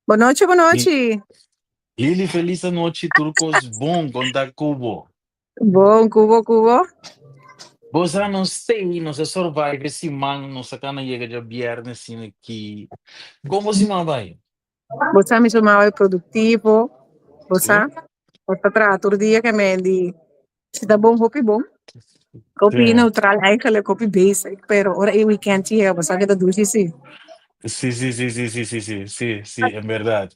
Bon nochi, bon nochi. Lili, feliz anochi, tur kos bon, kon ta kubo? Bon, kubo, kubo. Bo sa nos stay, nos a survive e siman, nos a kana yega dja biernes asina ki. Kon bo siman bai? Bo sa mi siman bai produktivo, bo sa, bo ta traha tur dia ke men di si ta bon hopi bon, hopi neutral eigenlijk, hopi basic, pero ora e weekend yega bo sa ke ta dushi si. Sí, sí, sí, sí, sí, sí, sí, sí, sí, en berdad.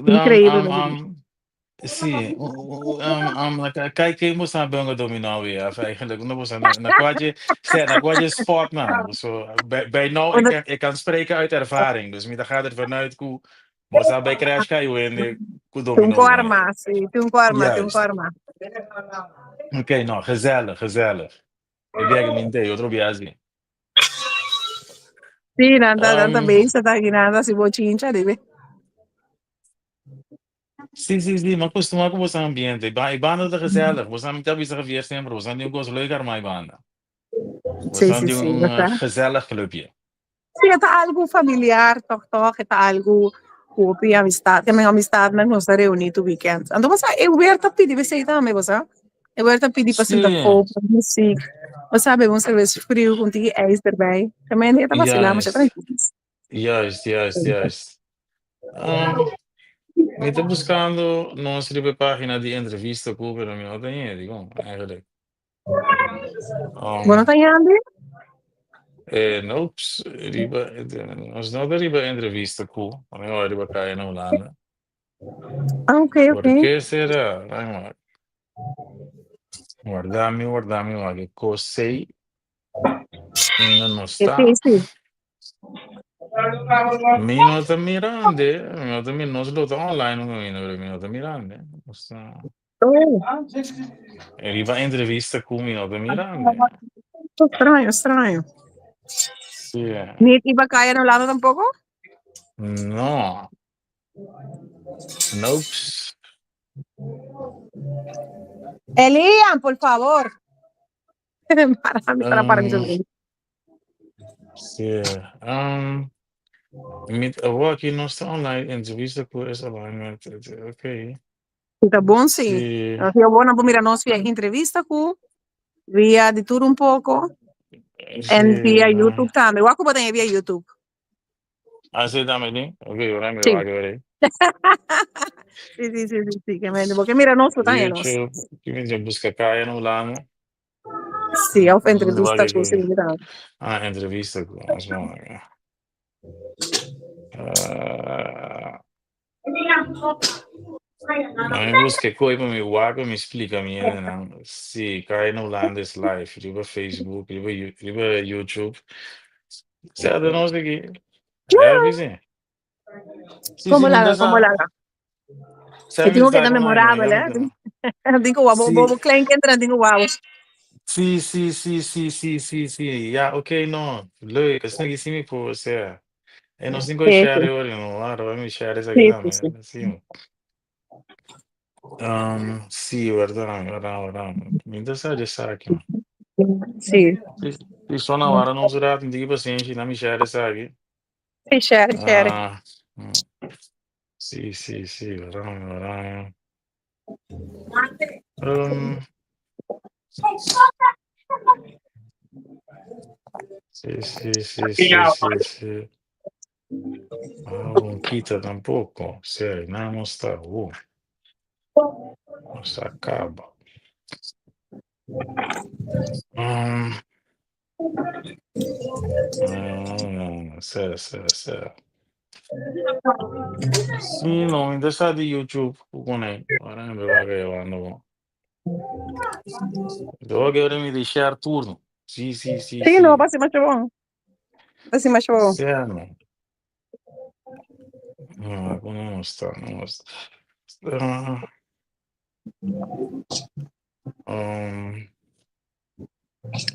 Increíble. Sí, kijk ken boso a benga dominó weer. Of eigenlijk, no boso na na kwaje, sê, na kwaje spot nan. So, bij, bij nou, ik kan, ik kan spreken uit ervaring. Dus mi ta gaat er vanuit ku boso a bij crash kai wende ku Tin dominó ku wende. arma, sí, tin ku arma, tin ku Juist. arma. Oké, no, gezellig, gezellig. E biaha mi ntei, otro biaha sí. Sí, nan ta, nan ta bezig ta aki, nan ta hasi bochincha, debe. Sí, sí, sí, m'a kustumá ku boso ambiente. E e banda ta gezellig. Boso mi ta bisa Javier semper, boso tin un kos leuk armá e banda. Sí, Boso sí, tin sí, un basta. gezellig clubje. Sí, e ta algu familiar tòg tòg, e ta algu ku hopi amistad, ke men amistadnan nos ta reuní tur weekend. Anto bo sa e wer ta pidi p'esei tambe, bo sa. E wer ta pidi pa sinta Sí, fogo, muziek, bo sa bebe un serves friu ku un tiki ijs erbij. Ke men e ta vasilá masha juist, trankil. juist, juist, juist. Um, mi ta buscando nos riba e pagina di entrevista ku, pero mi no ta hende, dikon, eigenlijk. Bo no Um, ta hende? eh, nope, riba, nos no ta riba entrevista ku, mi ora riba kaya na Hulanda. Ah, ok, Por ok. ke será? Ay, maar. Warda mi, warda mi, wak e kos sei. No, no E sta. sí, sí. Mi no ta mirande, mi no ta mir, nos lo ta online un camino, pero mi no ta mirande. No sta. Oh. Riba entrevista cu mi no ta mirande. Straño, straño. Sí. Ni iba kaya no lado tampoco? No. Nope. Elian, por favor. Para mi para para mi Um, sí. Um, mi, awor aki no sta online, entrevista cu es online. Ok. Ta bon, sí. Sí. Así bon por mira nos via entrevista cu, via de tur un poco, en Sí, via no. YouTube tambe. Wak bo ten via YouTube. Ah, sí, tambe tin. Ok, ora mi Sí. wak ora. Sí, sí, sí, sí, sí, que me, porque mira nos, tan nos. YouTube, ki mi dice busca kaya na Hulanda. Sí, of Wak entrevista cu, sí, ku. mira. Ah, entrevista ku. Ons wak. Ah, No mi busca koi pa mi wak pa mi splika mi hendenan. Sí, kaya na Hulanda is live. Riba Facebook, riba, riba YouTube. Sea de nos aki. Heavy, sí. Sí, Como sí, mi laga, ta como sa. laga. Sa E mi tingo que sa ta con ai, no, memorabel, ya eh. mi ta. Tingo wa bo Sí, bo kleinkinderen tingo wou. sí, sí, sí, sí, sí, sí, sí. Ja, oké, no. Leuk. Asina ki sí mi por, o sea. E nos tin ku Sí, share sí. ori, no. Ahora mi share esaki Sí, sí, tambe. sí. Sí. Um, sí, verdad, verdad, verdad. Mi ta sa esaki. Sí. Sí, sí, sona ahora nos rato, mi tin paciência, na mi share esaki. Sí, share, share. Ah, sí, sí, sí, verdad, verdad. Um, sí, sí, sí, sí, sí, sí. Ah, Bonquita tampoco. Sí, nada no está. No se acaba. Um, mm, sí, sí, sí. Sí, no, me interesa de YouTube. Con él. Ahora me va a llevando. Yo quiero mi di share turno. Sí, sí, sí, Sí, no, sí. basi masha bon. Basi masha bon. Sí, no. No, no está, no está.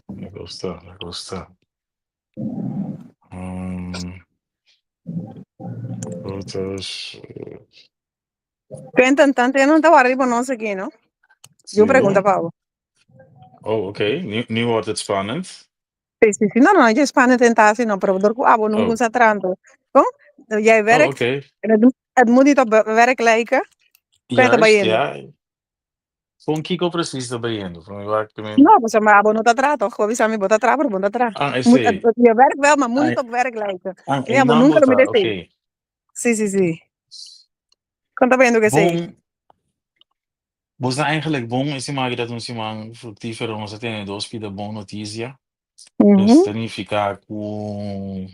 Me gusta, me gusta. Foto's. Quentin, tanto ya no ta warda riba nos aki, no? Yo Sí. pregunta pa bo. Oh, oké. Nu wordt het spannend. Sí, sí, sí. No, no, je spannend en tasi no, pero door ku abo nunca sa tranto. Kon? Jij Oh, werkt oké. en het moet niet op werk lijken. Kon ta Juist, bayendo? ja. Con kiko precies ta bayendo? Van waar ik No, pues maar abo no ta tra toch? Bo bisa mi bo ta tra, pero bo no ta tra. Ah, Moet, esei. je werkt wel, maar moet Ah, niet op werk lijken. ah, Ja, bo einan nunca bo lo ta, mete oké. esei. Sí, sí, sí. Kon ta bayendo ku esei? Bon, bo sa eigenlijk bon e siman aki ta un siman fructífero, nos a tene dos pida bon noticia. Dus ta nifica cu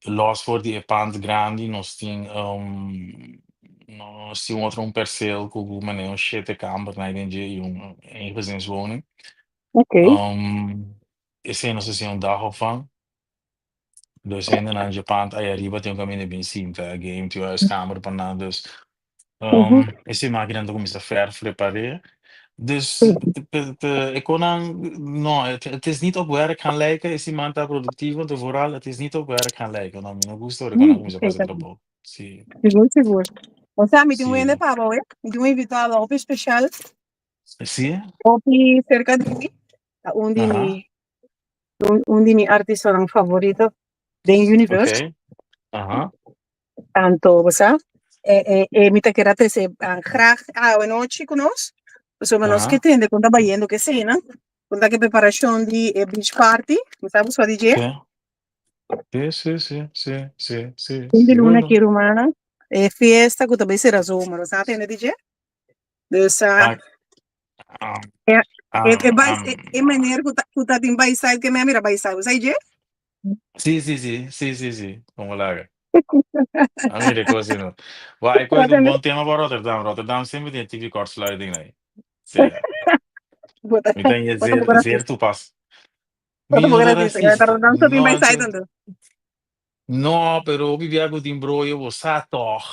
los for di e pand grandi nos tin nos tin otro un perceel cu cu manera un shete kamber na den dje y un eengezinswoning. Esey nos a haci un dagopvang. Dus hendenan dje pand aya riba tin un caminda bin sinta game, tin un huiskamer pa nan. Dus esey makinan ta cuminsa verf repar'é. Dus e konan, no, het is niet op werk gaan lijken. E siman ta productivo, anto vooral het is niet op werk gaan lijken. No, mi no gusta ora e konan cuminsa pasa trabou. Sí. Sigur, sigur. Osea, mi tin un hende pa bo, eh. Mi tin un invitado hopi special. Sí? Hopi cerca di mi. Ta un di mi, un di mi artistanan favorito den universe. Okay. Aha. Anto, bo sa, e, e, e mi ta kere trese graag awe nochi ku nos. Pasobra nos ke tende kon ta bayendo ke esena, kon ta ke preparashon di e beach party. Bo sa busca di dje? Sí, sí, sí, sí, sí, sí, Fin di luna sigur. aki, rumannan, e fiesta ku ta bay sera zomer. Bo sa tende di dje? Dus, Ah, ah, e, e, e, ah, bay, e, e meneer ku ta tin bayside ke mi a mira bayside. Bo sa di dje? Sí, sí, sí, sí, sí, sí, como laga. A mira cos no. Wa, ik weet un bon tema pa Rotterdam. Rotterdam semper tin tipo kortsluiting nee. Sí. Mi ten je zeer, zeer toepas. Mi no ta racista. Rotterdam so tin No, bayside anto. No, pero hopi bia ku tin broyo bo sa toch.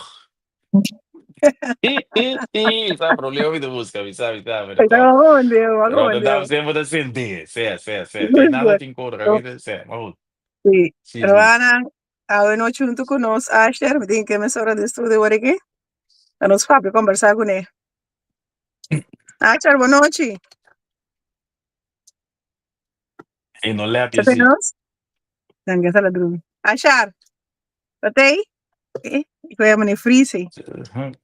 Sa problema mi ta busca, mi sa, mi sa, pero toch. Rotterdam semper ta sentí. Sea, sea, sea. Te nada tin coro, mi sea, maar goed. Sí. Sí, sí. Ruana, awe nochi huntu ku nos, Asher, mi tin ke mesora den studio awor aki. Pa nos papia kombersá kuné. Asher, bon nochi. E no lep Sa je sí. nos? Dan ke sala drumi. Asher, batei? Eh, ik wil helemaal niet vriezen.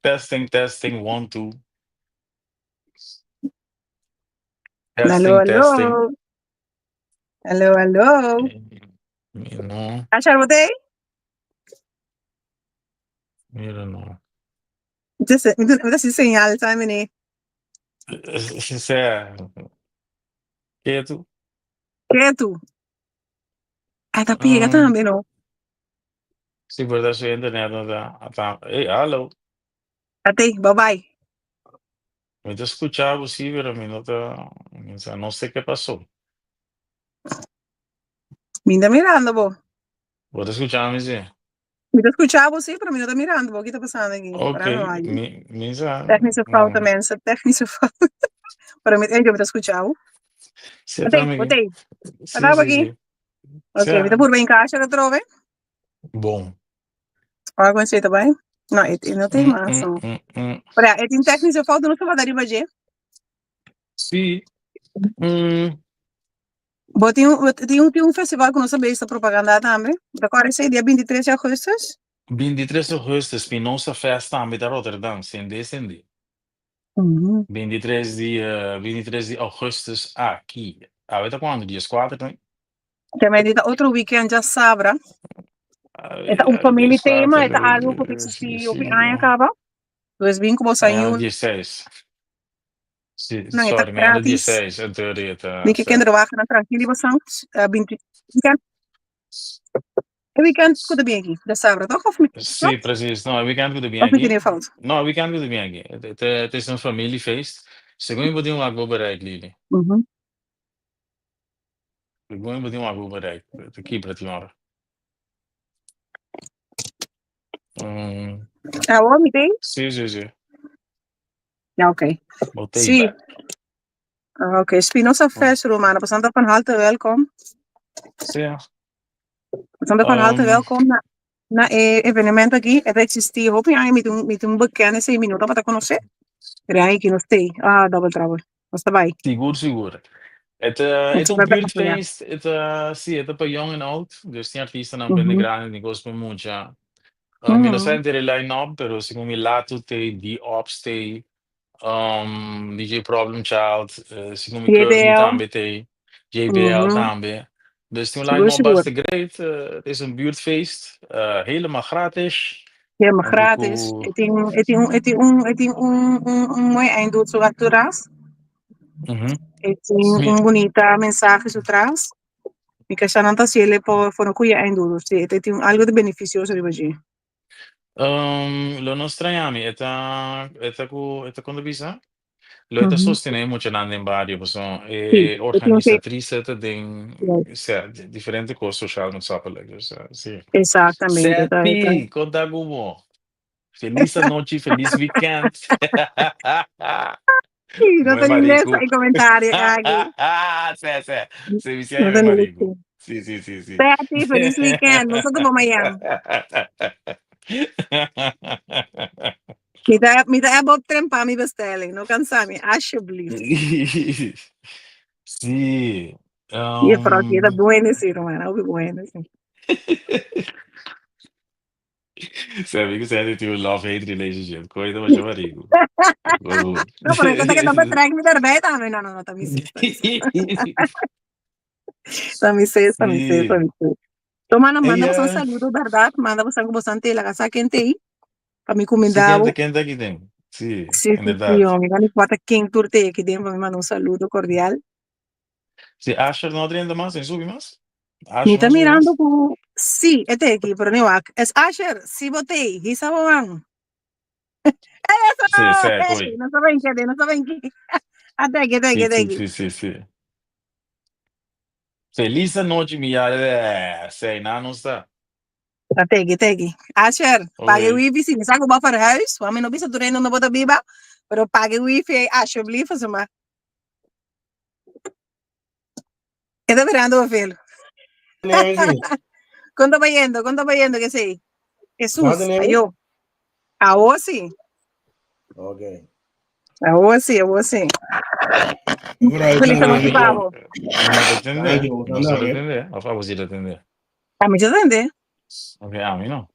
Testing, testing, one, two. Hallo, Testing, hallo. testing. Hallo, hallo. No, Asher, batei? mira no. Dus, mi ta señal, sabe, meneer? Sea, ketu. Ketu. Ah, ta pega tambe, no? Sí, por su internet no ta. Ta hey, hallo. Ate, bye bye. Mi ta skucha bo sí, pero mi no ta, o sea, no sé qué pasó. Mi ta mirando bo. Bo ta skucha mi sí? Mi ta skucha bo sí, pero mi no ta mirando bo. Kiko ta pasando aki? Ok, Para mi wak. mi sa. Technische fouten, mensen. Technische fouten. Pero mi, mi ta skucha bo. Sí, Ate, tambe. ate. Sí, Ata sí, aki. sí. Ok, mi ta purba in kasha atrobe. Bon. Ora kon ta bai? No, e no tin mas. No. Pero ja, e tin technische fouten, no ta riba dje. Sí. Bo tin un festival ku nos a bezig ta propaganda tambe. Bo ta esei dia 23 di augustus? 23 di augustus, Spinoza Fest tambe ta Rotterdam, sende, sende. 23 di augustus aki. Awe ta kuantu? Dia 4, no? Tambe ta otro weekend djasabra. E ta un family tema, e ta algo ku ta eksistí hopi aña kaba. Dus bin ku bo Mañana yunan. 16. Sí, No, e ta sorry, mañana gratis. 16, en teoria ta. Bin ku kinderwagen trankil bo san. 20 weekend. E weekend ku ta bin aki, djasabra, toch? Of mi, Sí, precies. No, weekend ku ta bin of mi aki. tin fout? No, weekend ku ta bin aki. Het is een familiefeest. Segun mi bo tin wak bo bereik, Lili. Segun mi bo tin wak bo bereik. Ta kibra tin ora. Awor mi tin? Sí, sí, sí. Ja, oké. Bo take Sí. back. Ah, oké. Spinoza Fest, Romano. Pasando van harte welkom. Sí. Pasando van harte welkom na, na e evenemento aki. E ta existi hopi aña. Mi tin, mi tin un bekende esei mi no tabata conoce. Pero e aña aki nos tei. Ah, double trouble. Nos ta bai. Sigur, sigur. E ta, e Nos ta ta un bai pa apoyá. buurtfeest. E ta, sí, e ta pa jong en oud. Dus tin artistanan bende grandi, tin kos pa mucha. Mi no sa henter e line-up, pero segun mi Lato tei, D-Ops tei, DJ Problem Child, segun mi Curvy JBL. tambe tei, JBL tambe. Dus tin un Sigur, line-up sigur. basta great. Het is een buurtfeest, helemaal gratis. Helemaal Anto gratis. ku E tin, e tin, e tin un, e tin un, un, un mooi einddoel zo atras. E tin un bunita mensahe zo tras. Mi ka sa nan ta hasiel pa for un goeie einddoel. Sí, e tin algo di beneficioso riba dje. Lo no straña mi, e ta, e ta ku, e ta kon ta bisa? Lo e ta sostené muchanan den bario, pasobra Sí, e e tin un organisatrice ta den, sea, diferente kos social maatschappelijk, dus sí. Exactamente, ta, ta. Seti, kon ta ku bo? Felis anochi, felis weekend. Sí, no Mooi ta ni lesa mariku. e comentario aki. Sè, sè. Se mi No sia ta ni mariku. lesa. Sí, sí, sí, sí. Betty, feliz weekend. Nos ta topa mañan. Mi ta, mi ta eb op tren pa mi bestelling. No cansa mi, alsjeblieft. Sí. Je vrouw, je ta bueno, sí, ruman. Hopi bueno, sí. Sè, mi ku Sandy tin un love-hate relationship. Koe ta masha mariku. No, pero esta que no me trek mi erbij tambe. No, no, no, ta mi sis, ta mi sis. Ta mi sis, ta mi sis, ta mi sis. Toma, no, manda boso un saludo, verdad? Manda boso ku boso ante la casa kente ahí. Pa mi Sí, kumindabo. kente, kente aki den. Sí, Sí, sí, sí, inderdaad. hombre. Mi kwata ken tur te aki den pa mi manda un saludo cordial. Sí, Asher no drenta mas, en subi mas. Mi Asher ta no subi mirando mas. ku sí, e te aki, pero ni wak. Es Asher, si bo te, hisa bo man. Eso! Sí, sí, Hey, koi. no saben qué, no saben qué. Ate aki, ate aki, Sí, ate sí, aki. sí, sí, sí. Feliz anochi, mi ya. Sei, na no sta. Ate aki, ate aki. Asher, paga e Ok. wifi, si mi sa ku bo verhuis, want mi no bisa tur hende unda bo ta biba, pero paga e wifi ei, alsjeblieft, asuma. E ta mirando pa velo. Kon ta bayendo? Kon ta bayendo que sei? Jesus, ayo. Awo sí. Ok. Awo sí, awo sí. Feliz noche, Pablo. No te atende. No se te atende. Of abo sí te atende. A mi se atende. Ok, a mi no.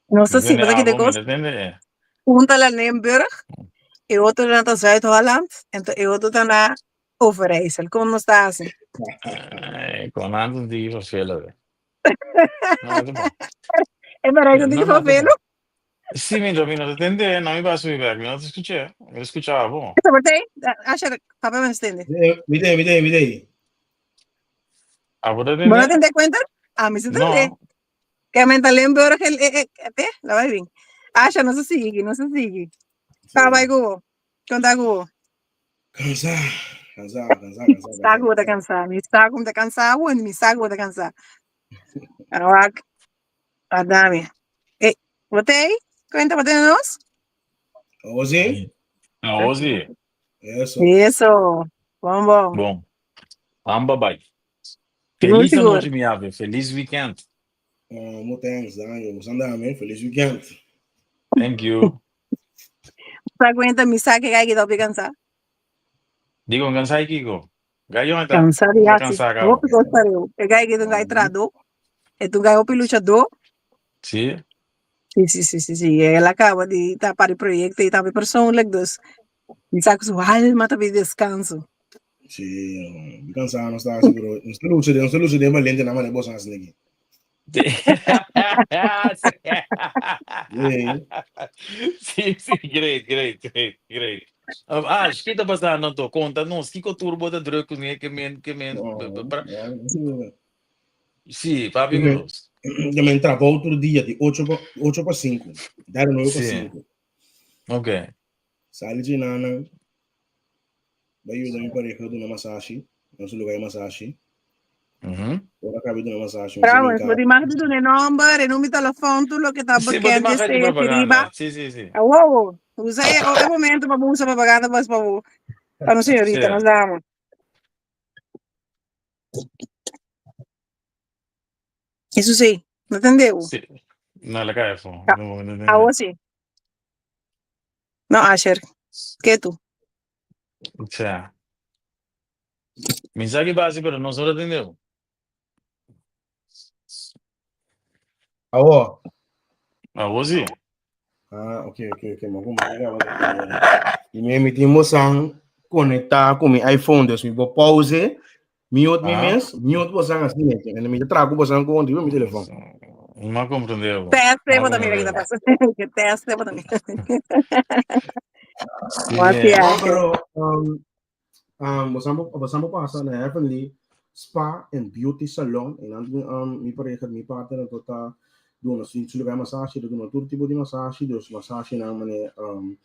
No sé si, pasa que te cos. Atende. Un ta na Limburg, e otro na Zuid-Holland, en e otro ta na Overijssel. Kon nos ta hasi? Ay, kon nan ta diki vervelen we. No, ta bon. E bereid un No, diki no, ta vervelen? bon. Sí, mi no, mi no ta tende, no mi ba subi bek, mi no ta skuch'é. Mi ta skucha abo. Esa por tei? Asher, papia mi no tende. Mi tei, mi tei, mi tei. Abo ta Bo no tende? tende kuenta? A mi si tende. No. Ke menta Limburg, el, e, e, e, te? La bai bin. Asher, no se sigui, no se sigui. Ta bai ku bo. Kon ta ku bo? Cansá, cansá, cansá, cansá, Sa cansá, ku bo ta cansá. cansá. Mi sa ku mi ta cansá awo, mi sa ku bo ta cansá. Awak, Adame. Eh, bo ta ei? Cuenta, bo tene nos? Awo sí? Awo sí. Eso. Eso. Bon, bon. Bon. Amba bai. Sigur, Feliz sigur. anochi, mi ave. Feliz weekend. Oh, mo thanks, Daniel. Mo sandame. Feliz weekend. Thank you. Sa cuenta mi sa que gai kita hopi cansá. Digo, cansá y Kiko. Gai yo ta. Cansá di Gai hasi. cansá cabo. Hopi cos pareu. E gai kita un gai trado. E tu gai hopi luchador. Sí. Sí, sí, sí, sí, sí. El acaba di tapar el proyecto y tambe persoonlijk, dus mi sa cu su alma ta pidi descanso. Sí, mi cansá no está así, pero nos ta lucha, nos ta lucha den valiente na manera boso hacen aquí. Sí, sí, great, great, great, great. Um, Ash, ki ta pasando anto? Konta nos, kiko tur bo ta druk kuné ke men, ke men, No, pra- no, no sé. Sí, papi ku nos. Yo me trabajo otro día de 8 pa 8 pa 5, dare 9 pa Sí. 5. Ok. Sali de nana. Bai yuda mi pareha duna masashi, na su lugar di masashi. Ora kabi duna masashi, mi Trouwens, bo di mag di duna e nomber, e numero di telefon, tur loke ta Sí, bo di bekend mag di esei aki propaganda. riba. Sí, sí, sí. Awowo, usa e, e momento pa bo usa propaganda pas pa bo, pa nos señorita, Sí. nos dama. Eso sí, no tendeu. Sí. No, la cae fo. Ja. No, no, no, Awo sí. No, Asher, ke tu? Tja. Mi sa ki basi, pero no solo tendeu. Awo. Awo sí. Ah, ok, ok, ok. Ma como Y mi mi tin bosan conecta con mi iPhone, dus mi bo pause, mute mi mes, mute bosan así nete. En mi tra ku bosan con riba mi telefon. No comprendeu. Teste, No bota mira kita comprendeu. pasa. Que teste, bota mira. Sí. Wati No, Asher. pero um, Um, bosan bo, bosan bo pasa na Heavenly Spa and Beauty Salon. En dan um, mi pareja, mi partner to ta duna su su lugar massage, ta duna tur tipo di massage, dus massage nan mane um,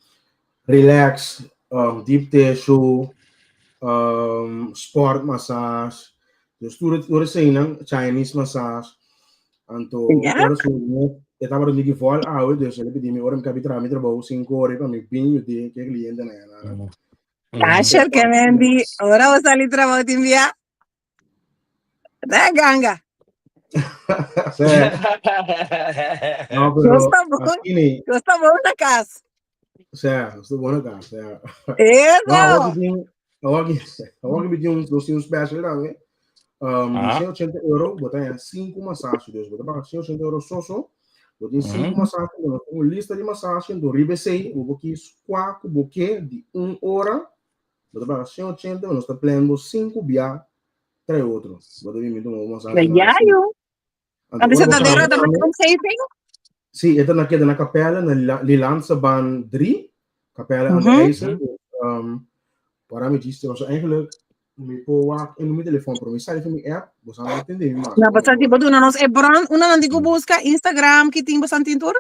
relax, um, deep tissue, um, sport massage, dus tur tur esei nan, Chinese massage. Anto Ja? ora su e tabata di vol awe, dus el a pidi mi ora mi kabi traha mi trabou 5 ora pa mi bin yud'é ke cliente nan nan. Asher ke mendi, ora bo sali trabou tin bia. Da ganga. Sí. No, pero Nos ta bon, así ni, nos ta bon na kas. o sea, nos ta bon na kas, o sea. Eso. No, awor ki tin, awor ki, awor ki mi tin un, nos tin un special tambe. Um, di Ah. 180 euro, bo ta haña 5 masaje. Dus bo ta paga 180 euro soso. Bo tin 5 masaje, bo tin un lista di masaje, enton riba esei, bo por kies kua ku bo ke di un ora. Bo ta paga 180, nos ta plan bo 5 bia trae otro. Bo ta bini tuma bo masaje Na na ya yo. Anto Anto ora se bo ta kaba den tambe, omgeving? Sí, e ta na keda na Capelle, na Lila- Lilandse Baan 3, Capelle aan de IJssel. Dus, um, para mi djiste, was eigenlijk, mi por wak in mi telefon, pero mi sali van mi app, bo sa no tende mi mas. Na basta ti bo duna nos e bron, una nan di ku buska Instagram ki tin bosan tin tur?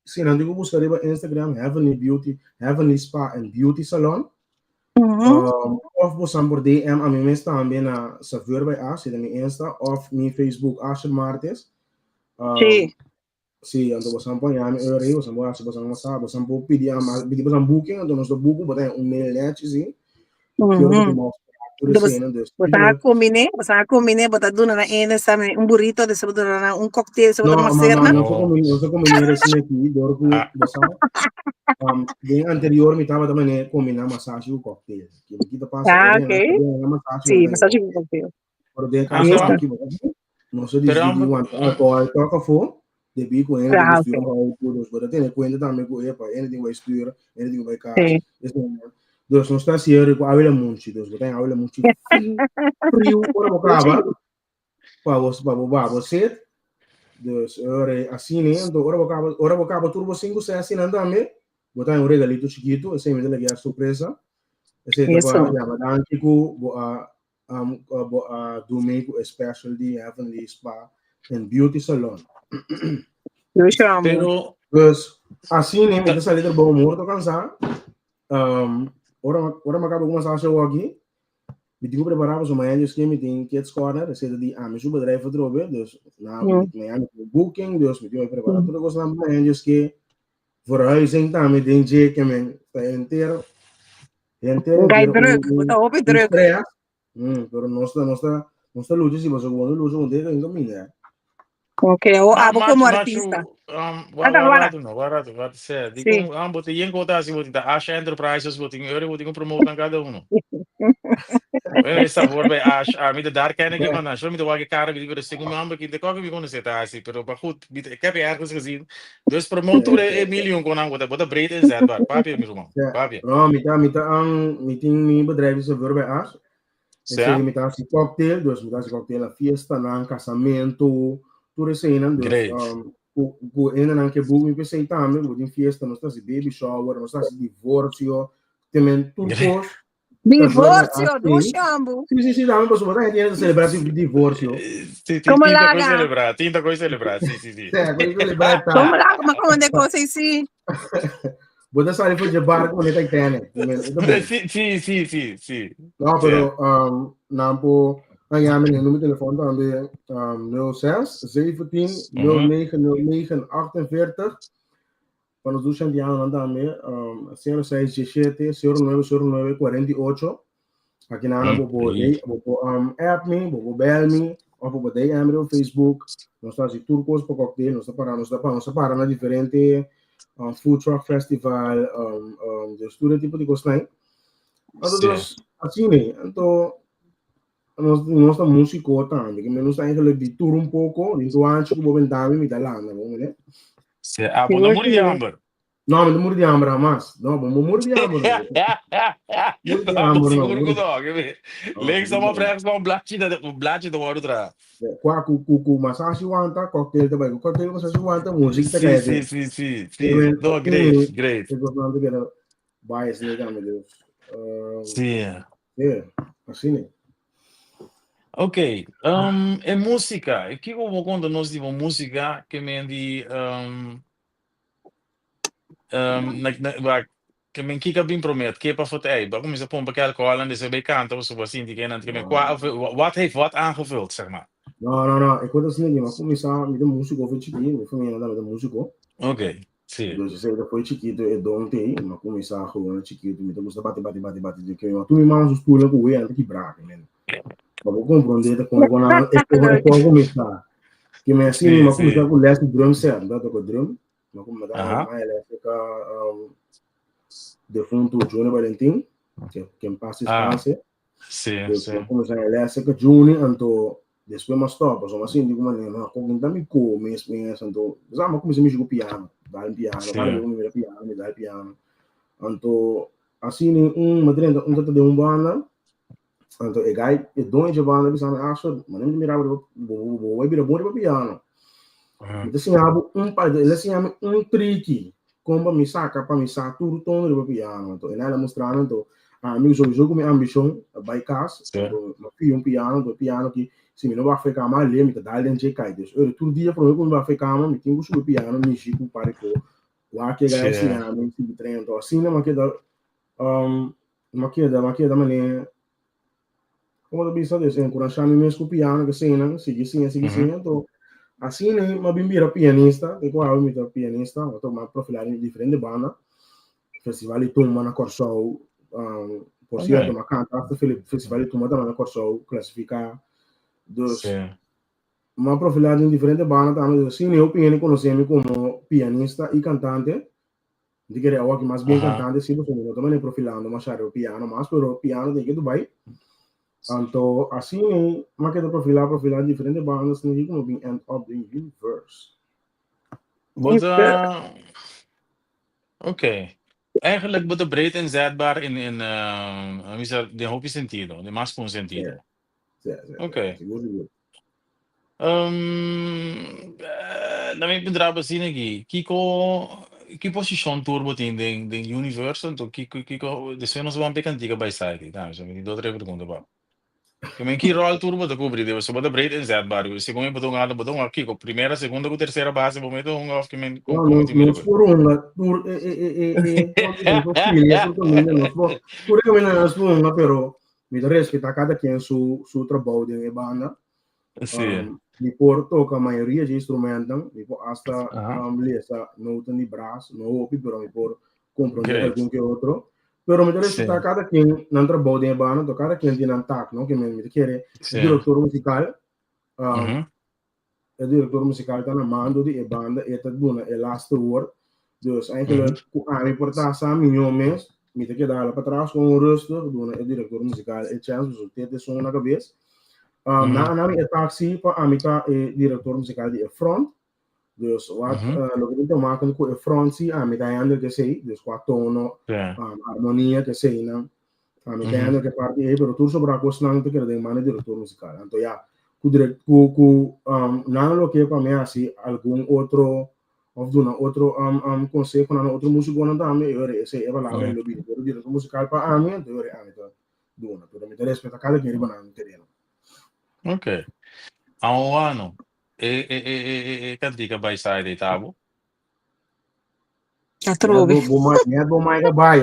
Sí, nan di ku buska riba Instagram, Heavenly Beauty, Heavenly Spa and Beauty Salon. Um, of bosan por DM a mi mes tambe na Saveur by Ash, ta mi Insta, of mi Facebook Asher Martes. Um, Sí. Sí, anto bosan por yami eur ei, bosan por hasi bosan whatsapp, bosan por pidi ama, pidi bosan booking, anto nos ta book, bo ta un mail netjes, sí. Quiero que tu mos tur Bo escena, dus. bo ta kombiné, bo ta kombiné, bo ta duna na ene sa un burrito, después bo duna na un cocktail, después bo No, ta duna ma, ma, serna. no se kombiné, no se kombiné recién aquí, door ku bosan, um, den anterior mi tabata mane kombiná masaje ku cocktail. Ki mi kita pasa, Ah, ora ok. na masaje, Sí, na masaje ku cocktail. Pero den caso Esta. aki, no se Pero disidí wanta alcohol toch afó, debí ku hende tin Ah, ku ok. stuur auto, dus bo ta tene kuenta tambe ku epa, hende tin ku bai stuur, hende tin ku bai kas. Sí. Dus nos ta hasié ku awa lamunchi, dus bo ta haña awa lamunchi friu, friu ora bo kaba, pa bo pa bo baha bo set. Dus ora asina, anto ora bo kaba ora bo kaba tur bo sinku sesinan tambe, bo ta haña un regalito chikitu, esei mi ta laga sorpresa. Esei ta pa Eso. yama danki ku bo a um, bo a do me ku e special di Heavenly Spa and Beauty Salon. Pero Dus, asina mi ta sali trabou morto cansá. Um, ora, ora mi acaba ku masaje aki, mi tin ku prepará pasobra mañana Dios kier mi tin Kids Corner, esei ta di ami su bedrijf atrobe, dus na mañana mi tin booking, dus mi tin ku prepará tur e kosnan pa mañana Dios kier. Verhuizing tambe den dje ke men ta henter henter Gai henter druk, un bo ta hopi un druk. stress. Mm, pero nos ta nos ta nos ta lucha si pasobra ku bo no lucha un teken kaminda. Ok, o Ma abo machu como machu artista. um, wa Ata wa wara. rato no, wa rato, wa se, di Sí. kon um, bo tin yen kota si bo tin ta Ash Enterprises, bo tin eur bo tin ku promote nan kada uno. Bueno, e sabor bij Ash, a mi de daar ken ik iemand, nou, mi de wage cara, mi di, pero según mi ambe, de koke mi kono zitten asi, pero maar goed, ik heb je ergens gezien. Dus promote tur e miljoen kon aan, bo ta breed inzetbaar. Papia, mi ruman, Ja. papia. No, mi ta mi ta um, mi tin mi bedrijf is voor bij Ash. Sea? Esei mi ta hasi cocktail, dus mi ta hasi cocktail na fiestanan, casamentu, tur eseinan. Dus Great. um, ku ku hendenan ke boek mi p'esei tambe, ku bo tin fiesta, nos ta hasi baby shower, nos ta hasi divorcio, te men tur Great. kos. Ta voor bij Divorcio, Ash dushi ei. ambu. Sí, sí, sí, tambe pasobra bo ta hende ta celebra su divorcio. Sí, Como tinta koi laga? celebra, tinta koi celebra, sí, sí, sí. Sí, koi celebra ta. Como laga? Ma como de cosa sí. Bo ta sali for dje barco manera Titanic. Sí, sí, sí, sí, sí. No, pero um, nan por haña mi número de telefon tambe um, 06 17 09 09 48. Pa nos dos Shantiano nan tambe um, 06 17 09 09 48. Aki nan bo por bo por um, app mi, bo por bel mi, of bo por DM mi op Facebook. Nos ta hasi tur kos pa cocktail, nos ta para, nos ta para, nos ta para na diferente um, food truck festival, um, um, dus tur e tipo di kosnan. Anto dus, asina, anto nos, nos ta músiko tambe, ke nos ta eigenlijk di tur un poko, di tu ancho ku bo bentami, mi ta landa, bo mene. Sí, ah, bo no muri di hamber. No, mi no muri di hamber hamas. No, bo muri di hamber. Muri di hamber, no. Sigur ku no. Links of rechts un blachi ta un blachi ta wòrdu traha. Kwa ku ku ku masashi wanta, cocktail ta bai. Ku cocktail masashi wanta, muzik ta kai. Sí, sí, sí, sí. No, great, great. E kosnan ta keda bai asina tambe, dus. Sí. Yeah, asina. Ok, um, e músika, kiko bo konta nos di bo músika ke men di um, Um, na, na, ba, ke men kika bin promet, ke pa foto ei, ba kuminsa pompa ke alcohol en después bay canta, so ba sinti ke nan, ke men kwa, wat heeft wat aangevuld, zeg maar. No, no, no, ik word asina, mi a kuminsá, mi ta músiko for chikí, mi familia tambe ta músiko. Ok, sí. Dus esei ta for chikitu e don t'ei, mi a kuminsá gewoon chikitu, mi ta gusta bati, bati, bati, bati, ke mi tur mi man su stoelnan ku wea nan ta kibrá, ke men. Pa bo komprondé ta kon kon nan e kon e kon kuminsá. Ke men asina, mi a kuminsá ku les di drum set, mi ta toka drum. No como me Aha. da eléctrica um, defunto Junior Valentín, que, que en paz Ah, descanse. sí, Dus sí. mi comenzá eléctrica Juni, anto después mas stop, so mas sinti como no, con ta mi ko mes mes, anto, sa ma comenzá mi piano, dal piano, Sí. cada vez mi mira piano, mi dal piano. Anto asina un madre un tata de un banda, anto e guy, e doño de banda bisa mi, ah, so, ma nem mira bo bo bo bo bira bon riba piano. Mi ta siña bo un pa, el a siña mi un triki kon pa mi saka pa mi sa tur tono riba piano. Anto e el a mustra mi, anto ami sowieso ku mi ambishon a bai kas, anto mi a pidi un piano, anto e piano ki si mi no baha for e kama ale mi ta dal den dje kai. Dus ora tur dia prome ku mi baha for e kama mi tin ku subi piano mishi ku par di ko wak e guy a siña mi sigui train. Anto asina mi a keda Mi a keda, mi a keda manera, como ta bisa, dus enkurashá mi mes ku piano, keseinan, sigui siña, sigui siña. Anto, asina mi a bin bira pianista, te ku awe mi ta pianista, mi a tuma profilá den diferente banda, Festival di Tumba na Kòrsou, por sierto, mi a kanta hasta Festival di Tumba tambe na Kòrsou, klasifiká. Dus, mi a profilá den diferente banda tambe, dus asina hopi hende konosé mi komo pianista i kantante. Mi ta kere awor mas bien cantante si pasobra mi no ta manera profilando masha riba piano mas pero piano tin ke Dubai. Anto asina mi a keda profila profila diferente bandas asina ki como bin end up den Universe. Bo ta ok. Eigenlijk bo ta breed inzetbaar in in mi sa den hopi sentido, den mas ku un sentido. Sí, sí, Ok. sigur sigur. Um, na mi puntra bo asina aki, kiko, ki posishon tur bo tin den den universo? Anto kiko kiko despues nos ban p'e kantika bai saki. Ta, mi tin dos tres pregunta pa bo. Ke men ki ròl tur bo ta kubri den? Pasobra bo ta breed inzetbaar. Segun e bo ta hunga, bo ta hunga kiko? Primera, segunda ku tersera base bo mete hunga òf ke men No, kon nos tin mira nos por hunga tur e e e e e nos por filia tur kaminda nos por tur e kaminda nos por hunga pero Mi ta respetá kada ken su su trabou den e banda. Sí. Um, mi por toka mayoria dje instrumentan, mi por hasta Aha. um, lesa noten di bras, no hopi, pero mi por comprende Great. algun ke otro. Pero mi ta respetá Sí. kada ken nan trabou den e banda, to kada ken tin nan tak, no? Ke mi, mi ta kere Sí. direktor musikal, um, Mhm. E director musical ta na mando di e banda, e ta duna e laatste woord. Dus eigenlijk ku ami por ta sa mihó mes, mi ta keda hala patras kon rustig, duna e director musical e chance, pasobra te te son na kabes. Um, Na na mi e taxi pa ami ta e director musical di e front. Dus wat loke tin te maken ku e front si ami ta handle kesei, dus kwa tono, um, harmonia keseinan. Ami ta handle ke parti ei, pero tur sobrá kosnan ta keda den man di direktor musikal. Anto ya, ku direk ku ku um, nan lo ke pa mi hasi algun otro of duna otro um, um, konsehonan na otro musikonan tambe, e ora esei e palabra lo bini. Pero direktor musikal pa ami, anto e ora ami ta duna. Pero mi ta respetá kada ken riba nan tereno. Ok. Awano, e e e e e kantika bai sai dei tabo? Atrobe. Bo, bo, bo, bo mic a bai.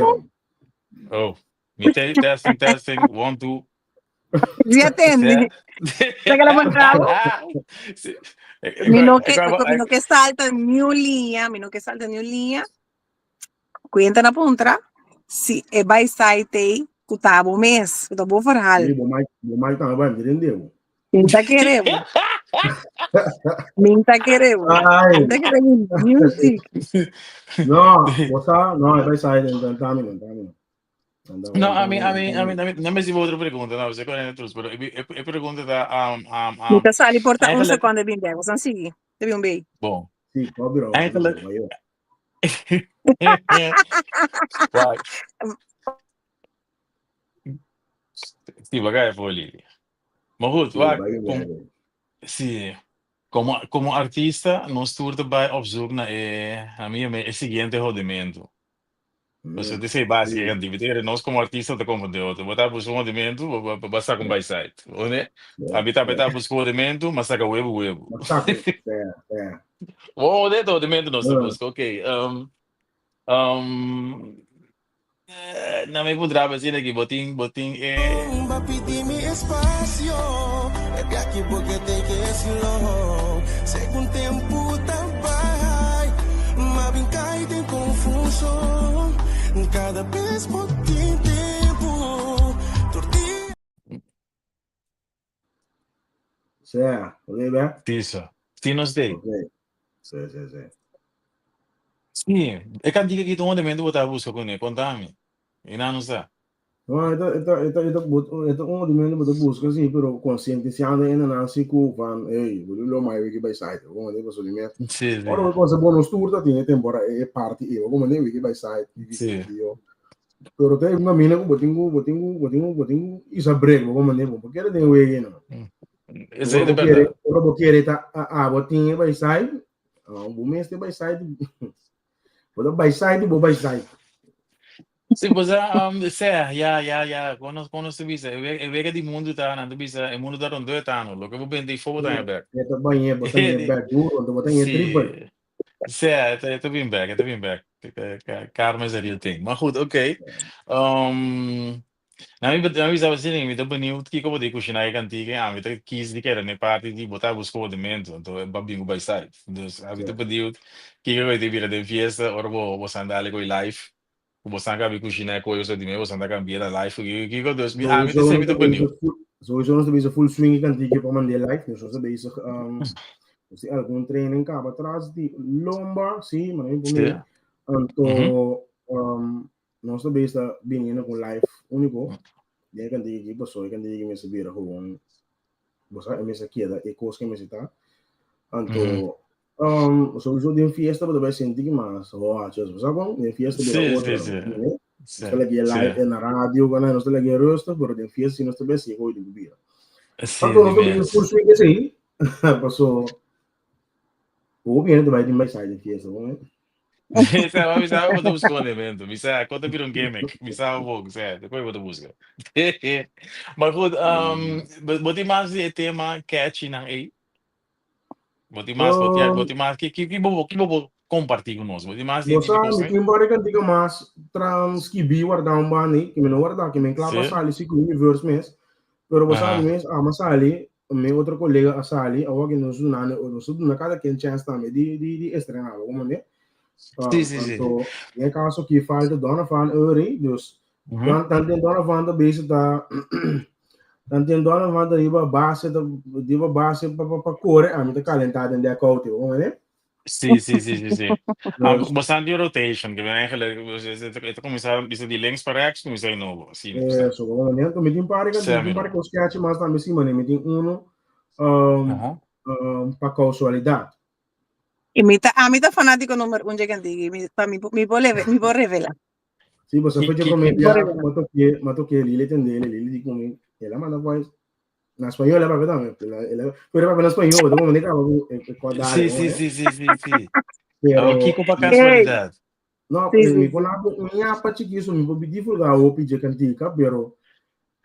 Oh, mi te testing, testing, one, two. Si atende. Saca la mandrago. Sí. Mi no ke, mi no ke salta ni un liña, mi no ke salta ni un liña. Cuenta na puntra, si e bai site ei, ku ta bo mes, ku ta bo verhaal. Sí, bo mic, bo mic tambe bai, mi rende bo. Min ta kere bo. Min ta kere bo. Ai. Min ta kere bo music. No, bo sa, no, e bai site, dan tami no, tami no. No, a mi, a mi, a mi, a mi, no me si otro pregunta, no, se con trus, pero e, e, e pregunta ta, um, um, Mi um, ta sali por ta un eigenlijk, seconde bin bek. Bosan sigui. Te bin un bei. bon, Sí, cobro. eigenlijk, Wacht. Sí, bagay voor Lili. Maar goed, Sí, wacht, bai kom, bek. sí, como, como artista, nos tur ta bai op zoek naar e, a mi, e siguiente hodimento. Pues het is e base Sí. que anti, nos como artista ta como de otro. Bo ta busca un hodimento, bo bo bo saca un by side. One? Abi ta ta busca un hodimento, mas saca huevo huevo. Exacto. Sí, sí. Oh, de hodimento nos ta busca. Ok. Um, um, na mi pudra asina aki bo tin bo tin e Ba pidi mi espacio, e biaki bo ke take it slow. Segun tempo ta bai, ma bin kai den confusion. Cada bes bo tin tempo, tur dia. Sea, ok, be? Sí, so. Sí, nos dei. Ok. Sí, sí, sí. Sí, e kantika aki ta un hodimento bo ta buska kuné, konta mi. I nan no sa. No, e ta, e ta, e ta, e ta, e ta un hodimento bo ta buska, sí, pero konsientisiando e nan sí ku van, ey, bo lo mai wiki by side, bo mande paso di mes. Sí, sí. Ora bo kosa bo nos tur ta tin e tempora e parti e, bo mande wiki by side, Sí. yo. Pero te un camino ku bo tin ku, bo tin ku, bo tin ku, bo tin ku isa break, bo mande bo, bo kere den wiki no. Esei Ora ta bo kere, bèrdat. ora bo kere ta a, a bo tin e by side, ah, bo mester by side, bo ta by side, bo by side. Sí, pues, um, sea, ya, ya, ya, kono, kono se bisa, e wega, e wega di mundu ta, nan ta bisa, e mundu ta rondó e tano, loke bo bende ifo bo ta haña bèk. E ta bañ'é, bo ta hañ'é bèk duro, anto bo ta hañ'é triple. Sí, sea, e ta, e ta bin bèk, e ta bin bèk. Karma is a real thing. Maar goed, oké. Um, Na mi na mi bisa asina, mi ta benieuwd kiko bo ta kushiná e kantika i ami ta kies di keda na e parti di bo ta buska hodimentu, anto e ba bin ku bai side. Dus ami ta benieuwd kiko ku e ta bira den fiesta ora bo bo san dale ku e live, ku bo san kabi kushiná e koyo so di mi bo san ta kambia na live ku kiko kiko, dus mi ami ta Sowieso esei mi nos ta ta benieuwd. bezig full, sowieso nos ta bezig full swing e kantika pa mand'é live, dus nos ta bezig um, nos tin algun training kaba atras di lomba, si, manda mi por Sí. mira. Anto Mhm. um, Nos ta bezig ta biniendo ku life úniko. Den e kantiga aki pasó e kantiga aki mester bira gewoon bo sa e mester keda e kos ku e mester ta. Anto um, sowieso den fiesta bo ta bai sinti ki mas hoaches bo sa kon den fiesta bira Sí, otro. sí, sí. Nos Sí, ta lagi sí. live na radio kana nos ta lagi rustig pero den fiesta si nos ta bai si e koe bira. Sí, Anto nos di ta bezig mes. full swing esei paso hopi hende ta bai tin bai sai den fiesta bo. Sa, mi sa bo ta buska un evento. Mi sa, kon ta bira un gimmick. Mi sa bo, sa, despues bo ta buska. Maar goed, um, bo bo tin mas di e tema catchy nan ei? Bo tin mas, bo tin, bo tin mas, ki, ki, ki bo, ki bo por comparti ku nos? Bo tin mas di Bo di sa, kos mi ei? tin bari kantika mas transkibí wardá un banda ei, ki mi no wardá, ki mi kla pa Sí. sali si ku universe mes. Pero bo sa, Aha. mi mes ama sali, mi otro kolega a sali, awor ki nos duna, nos a duna kada ken chèns tambe di, di, di estrená, bo komprendé? Sí, sí, sí. Anto, den e kaso aki falta Donovan Uri, dus Mhm. dan, dan den Donovan ta bezig ta, dan den Donovan ta riba base, ta riba base pa, pa, pa kore, ami ta kalentá den dek outo, bo komprendé? Sí, sí, sí, sí, sí. Ah, Dus, bastante rotation, que eigenlijk, het het comienza bisa di links pa rechts, comienza di nobo. Así, no eh, so, bo komprendé? Anto mi tin pari, mi tin Semi pari no. kos catchy, mas tambe si, mane, mi tin uno, um, Aha. um, pa causualidad. I mi ta, ami ta fanátiko number un dje kantiki. Mi, pa mi, mi por leve, mi por revela. Sí, pues Ki, fue ki, promé ki, Mi por bia, revela. ma toqué, ma toqué Lili tendele, Lili di con el a manda voice na español, papá también, el a, el a, pero papá na español, bo manda kaba ku e e kua dale, Sí, no, sí, eh? sí, sí, sí, sí. Pero Awor kiko pa Hey, casualidad? no, sí, mi sí, mi sí. por lapo un ñapa chikiso, mi por divulgar hopi dje kantika, pero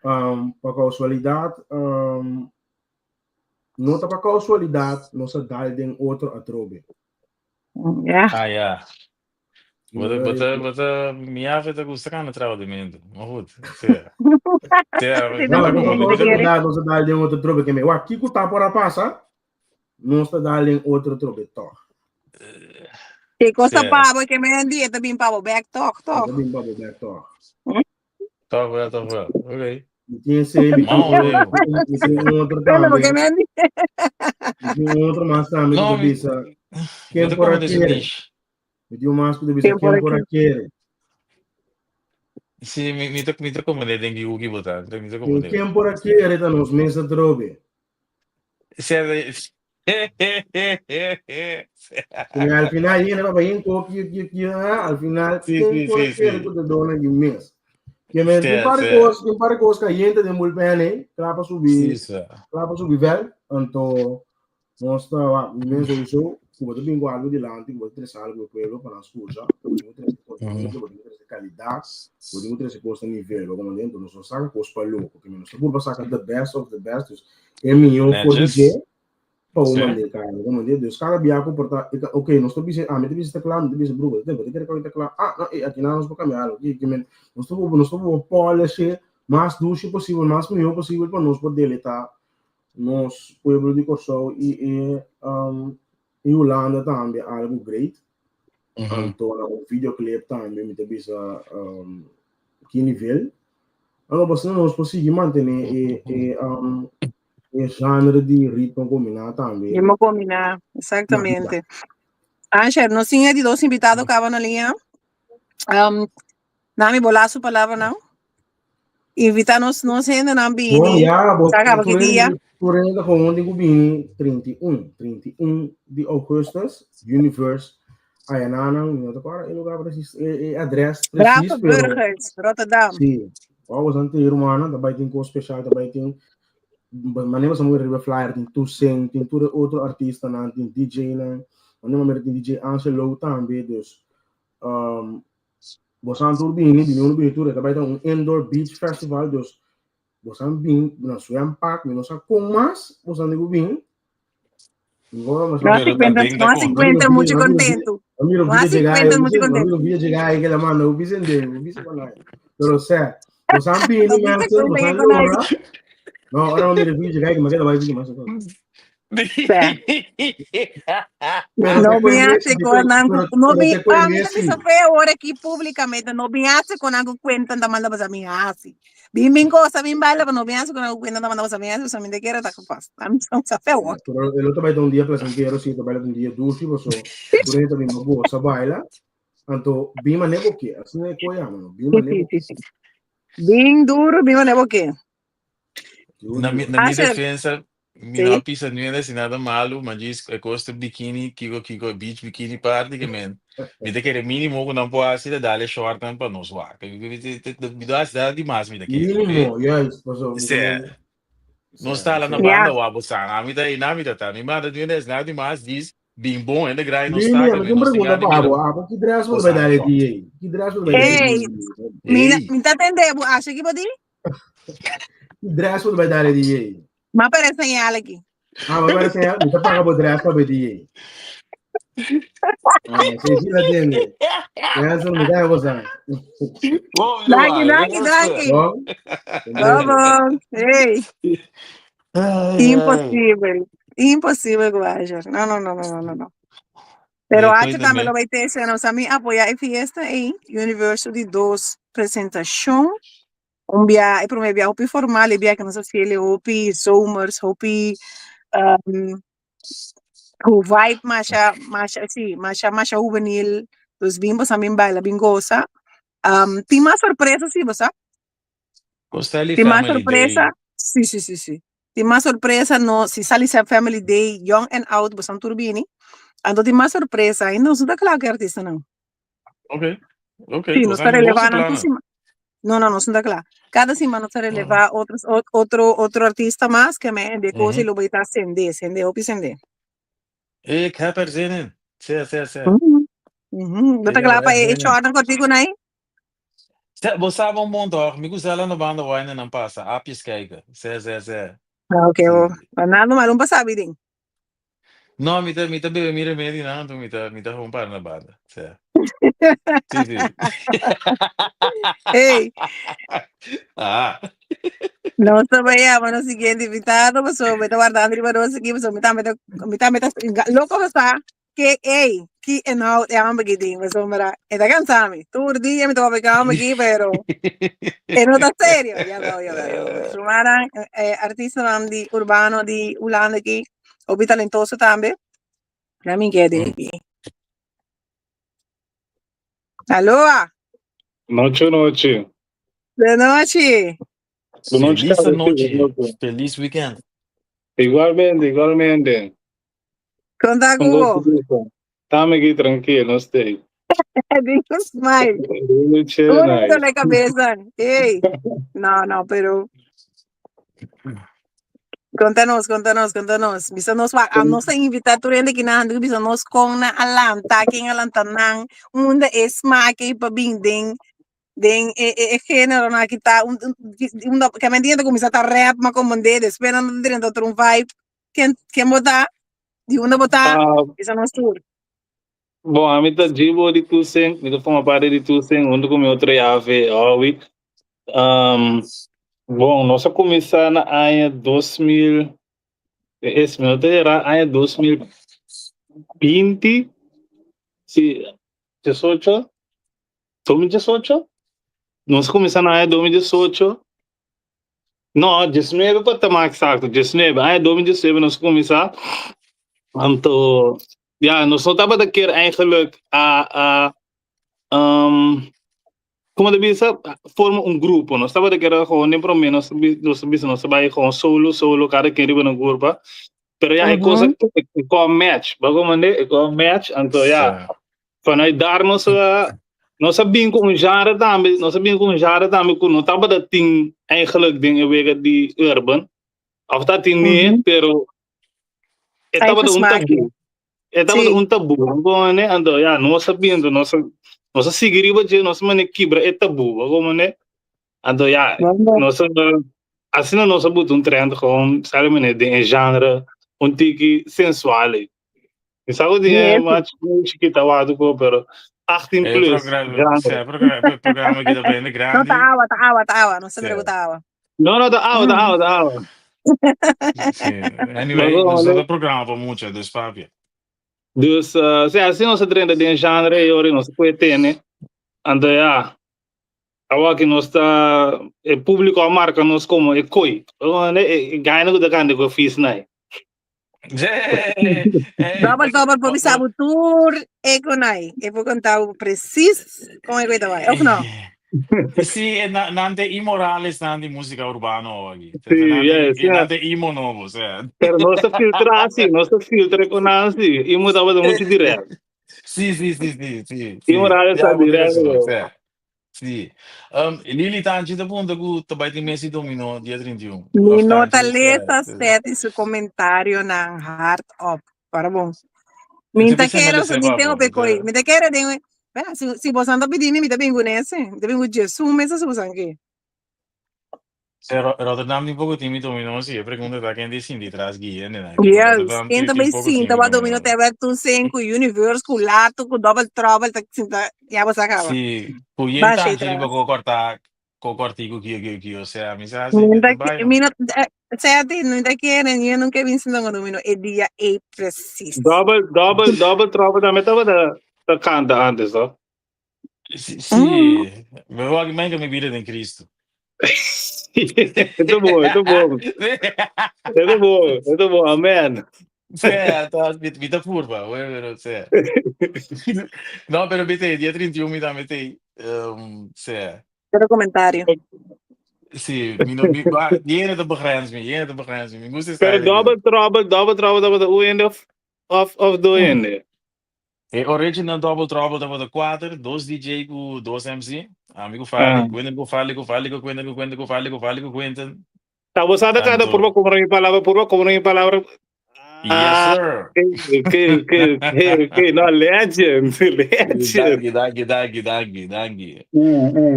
um, pa casualidad, um, no ta pa casualidad nos a dal den otro atrobe. Ja. Ah, ja. Bo ta, bo ta, bo ta, mi afe ta gusta cana trao de mento. Maar goed, sea. Sea, Si No, mi ta no, como, no, mi ta no, como. no, nos ta dal den otro trobe que me. Wa, kiko ta por a pasa? Nos ta dal den otro trobe toch. Ki cosa Sea. pa bo ke me di, e ta bin pa bo back toch, Ta toch. bin pa bo back toch. Toch wel, toch wel. Oké. Mi tin ese, mi tin Mau, otro, Leo. mi tin otro Pero tambe. ke me di. Mi tin otro mas tambe No, ku ta mi, bisa. mi Ken ta por como a de su kere? niche. Mi tin un mas ku ta bisa Ken por ken a por a kere? Sí, mi ta como de dengue uki bota. Mi ta como Ken de. ken por a kere ta nos mes atrobe. Sea de. Como al final yena papá yen ko ki ki ki ah, al final Sí, ken sí, por a sí, kere sí. ku ta dona di mes. Que men tin Sea, par sea. kos, tin par kos caliente den bullpen eh, kla pa Sí, subi, sea. kla pa subi vel, anto nos ta wa mes sowieso ku bo ta bin ku algo dilanti, ku bo ta trese algo e pueblo pa nan skucha, bo tin ku trese contenido, bo tin ku trese kalidat, bo tin ku trese kos na nivel, bo komprende? Enton nos no saka kos pa loko, ke men nos ta purba saka the best of the best, dus e mihó for di Netjes. dje pa bo Sí. mand'é kaya, bo komprende? Dus kada bia ku por ta, e ka, ok, nos ta bisa, ami ta bisa ta kla, mi ta bisa bro, bo ta bo ta kere ku ta kla, ah, no, e aki nan nos por kambia algo, ke men nos ta purba, nos ta purba polish e mas dushi posibel, mas mihó posibel pa nos por deleta nos pueblo di Kòrsou i e um, i Hulanda tambe algo great. Anto na un videoclip tambe mi ta bisa um, ki nivel. Anto pasobra nos por sigui mantené e e um, e genre di ritmo kombiná tambe. Ritmo kombiná, Na bida. exactamente. Ansher, nos tin e di dos invitado kaba na liña. Um, Nami bo laatste palabra nou. Invita nos nos hendenan Bon, bini. ya, bo, Sa kaba ki tur dia. hende, tur hende ta gewoon tin ku bini 31, 31 di augustus, Universe, Ayananan, mi no ta kòrda e lugar precies, e, e adres precies, Brave pero Burgers, Rotterdam. sí, wou bosan te hermano, ta bai tin kos special, ta bai tin, manera bosan mira riba flyer, tin Toussaint, tin tur e otro artistanan, tin DJ-nan, manera mira tin DJ Angelo tambe, dus, um, Bosan tur bini, bini unu bini tur, e ta bai ta un indoor beach festival, dus bosan bin na zwempark, mi no sa kon mas bosan di ku bin. No se cuenta, no se cuenta mucho contento. No se cuenta mucho contento. Miro video llega ahí que la manda, un vicente, un vicente con Pero o sea, bosan bini, mensen, bosan lora. No, ahora miro video llega ahí que me queda bai más. No bin hace con nan no bin ah, mi ta bisa fe ahora aquí públicamente no bin hace con nan cuenta ta manda pasa mi hace. Bin bin cosa bin baila pero no bin hace con nan cuenta ta manda pasa mi hace pasa mi te quiere ta capaz. A mi sa fe ahora. Pero el otro baila un día placentero, sí, baila un día dulce, pues por ejemplo, mi goza baila. Anto bin mané boke, así me coya, mano. Bin mané boke. Bin duro, bin mané boke. Na mi Asher, defensa, mi no sí. a pisa ni hende si nada malu, ma djis e kos ta bikini, kiko kiko, beach bikini party ke men. Mi ta kere minimo ku nan por hasi ta dale shortnan pa nos wak. Mi no hasi nada di mas mi ta kere, oké? Mínimo, juist, paso, mi Sea, men, nos sea, ta la na sea. banda Ja. wak bo san. Ami ta einan mi ta ta. Mi manda ni hende hasi nada di mas, djis bin bon hende grai nos Lili, ta ke mi men tin un nos tin pregunta gana di pa mira bo. Abo ki dress bo bo ta bai san dale short. DJ? Ki dress bo ta bai dale Hey, DJ? mi, Ey. mi ta atende bo, Asher, ki bo di? Ki dress bo ta bai dale DJ? Ma para señal aquí. Ah, ma para señal, mi ta paga bo dress pa DJ. Ah, sí, sí la tiene. Ya eso mi ta cosa. Bom, Danki, Luan, danki, relaxa. danki. Bom. Bom, Hey, Ai, ai. imposible. Imposible, Guajar. No, no, no, no, no, no, no. Pero Mi H tambe cuéntame. lo bai te nos a mi apoya e fiesta ei Universo di dos presentacion. Un bia, e prome bia hopi formal, e bia ke nos a hasiel e hopi zomers, hopi um, ku vibe masha, masha, si, masha, masha hubenil. Dus bin bosa bin baila, bin goza. Um, tin mas sorpresa si, bosa. Costelli Tin mas Family sorpresa. Day. Si, si, si, si. Tin mas sorpresa, no, si sali sa Family Day, young and out, bosan tur bini. Anto tin mas sorpresa, ainda nos no ta kla ku e artistanan. Ok, ok. Sí, nos Bosan ta tin boso relevá nan tur plannen. siman. No, no, nos no ta kla. Kada siman nos ta relevá otros, otro, otro artista mas ke me de kos i lo bai ta sende, sende, hopi sende. Ik heb er zin in. Sea, sea, sea. Bo Ik ta heb kla er pa echt e zin in. shortnan kortiku nai? Sea, bo sa bon bon toch? Mi gusta la na banda wine nan pasa. Apjes kijken. Sea, sea, sea. Ah, ok, bo. Sí. Maar nada malo un pasabi den. No, mi ta, mi ta bebe mi remedi nan, anto mi ta, mi ta gewoon para na banda. Sea. Sí, sí. Hey, Ah. nos ta bai yama nos siguiente invitado, pasobra mi ta wardando riba nos aki, pasobra mi tambe ta, mi tambe ta loko pa sa ke ey, ki inhoud e homber aki tin, pasobra e ta cansa mi. Tur dia mi ta papia ku e homber aki, pero e no ta serio. Jawel, jawel, jawel. Rumannan, eh, artistanan di urbano di Hulanda aki, hopi talentoso tambe. Let me get it. Aloha. Nochi, nochi. De nochi. Bon nochi, Feliz Carlos. nochi. Bon nochi. Feliz weekend. Igualmente, igualmente. Konta Con ku gosto bo. gusto. Tame aquí tranquilo, no stay. Di un smile. Noche, Uno nice. dole cabeza. Ey. No, no, pero Contanos, contanos, contanos. Bisa nos wa, a nos a invita tur hende ki na handu, bisa nos kon na alanta, ken alanta nan, unda e smaak ei pa bin den den e e, e género na ki ta un, un, unda ke men ta kuminsá ta rap ma komprendé, despues nan ta drenta otro un vibe. Ken ken bo ta? Di unda bo ta? Ah, Bisa nos tur. bon, ami ta Jibo di Toesing, mi ta forma parte di Toesing hunto ku mi otro yave, Howie. Um, bon, nos a kuminsá na aña 2000, es, mi no ta erá, aña 2020, si, 18, 2018? Nos a kuminsá na aña 2018, no, 19 pa ta mas eksakto, 19, aña 2019 nos a kuminsá, anto, ya, nos no tabata kier eigenlijk a, a, um, Como ta bisa, forma un grupo. Nos tabata kere gewoon den prome, nos nos bisa nos ta bai gewoon solo, solo, cada quien riba nan curpa. Pero ya, e cosa, e kon match. Bo comprende? E kon match. Anto ya, vanuit daar nos a, nos a bin cu un genre tambe, nos a bin cu un genre tambe cu no tabata tin eigenlijk den e wega di urban. Of ta tin nie, pero e tabata un tabu. E tabata un tabú, bo ne? Anto ya, nos a bintu, nos a, nos a sigui riba dje, nos a mane kibra e tabú, bo komo ne? Anto ya, nos a, asina nos a buta un trend gewoon, sabe mane, den e genre un tiki sensual ei. Mi sa ku tin e mas chikita watu ko, pero 18 E plus programa, genre. sí, programa, programa ki ta bende No, grandi. ta awa, ta awa, ta awa. Nos ta mira ku ta awa. No, no, ta awa, ta awa, ta awa. Sí. Anyway, Luego, nos ale- ta programa pa mucha, dus papia. Dus, uh, sí, así nos drenta den genre e ora nos puede tene. Anto ja, awa que nos ta, e público a marca nos como e koi. E, e, gaina ku ta kande ku fis nai. Double, double, por bisa bo tur e konai. E por conta bo precies con e koita bai, of no? Sí, e na, nan te inmorales nan di música urbano aki. Sí, Nan te, yes, nan yeah. te imo nobo, o sea. Pero nos ta filtra así, nos ta filtra con así. Imo tabata mucho directo. Sí, sí, sí, sí, sí, sí. Inmorales Ja, ta bo tin directo. razon, o sea. Sí. Um, Lili Tanchi ta punta ku ta bai tin Messi dominó dia 31. Mi Of no ta Tanchi, lesa eh, Seti su comentarionan hardop. Para bon. Mi Te ta bisa me kere, lese mi tengo papo. pe koi. Mi ta kere den, Bena, si, si bosan ta pidi mi, mi ta bin ku nese. Mi ta bin ku Jesús mesa si bosan ke. Rotterdam tin poko timi dominó, si e pregunta ta ken di sinti tras guia nena. Ke Yes, Rotterdam ken tin ta tin bay poko sinta timi wa domino dominó. te wet tu sen ku universe ku lato ku double trouble ta sinta ya bo sa kaba. Si, ku yen Basha tanchi riba tras. ko korta ko kortiku kio kio kio, osea mi sa hasi Mi ke ta ta bai mi no. no eh, sea ti no ta kere ni nunca bin sinta con domino e dia e precies. Double, double, double trouble tambe tabata ta canta antes, no? Si, si. Me voy a que mi vida en Cristo. Esto bom, esto bom. Esto bom, esto bom. Amen. Sea, ta, mi, mi ta furba, bueno, pero sea. No, pero viste, día 31 mi también te, sea. Pero comentario. Sí, mi no, mi, ba, jene te begrens mi, jene te begrens mi. Mi gusta Pero style double trouble, double trouble, double u ende of of of do ende. E original Double Trouble tabata kuater, dos DJ ku dos MC. Ami ku Farley, Ah. Quentin ku Farley ku Farley ku Quentin ku Quentin ku Farley ku Farley ku Quentin. Ta bo sa ta kada Anto, purba kumpra mi palabra, purba kumpra mi palabra. yes Ah, sir. ok, ok, ok, ok. No, legend, legend. Danki, danki, danki, danki, danki.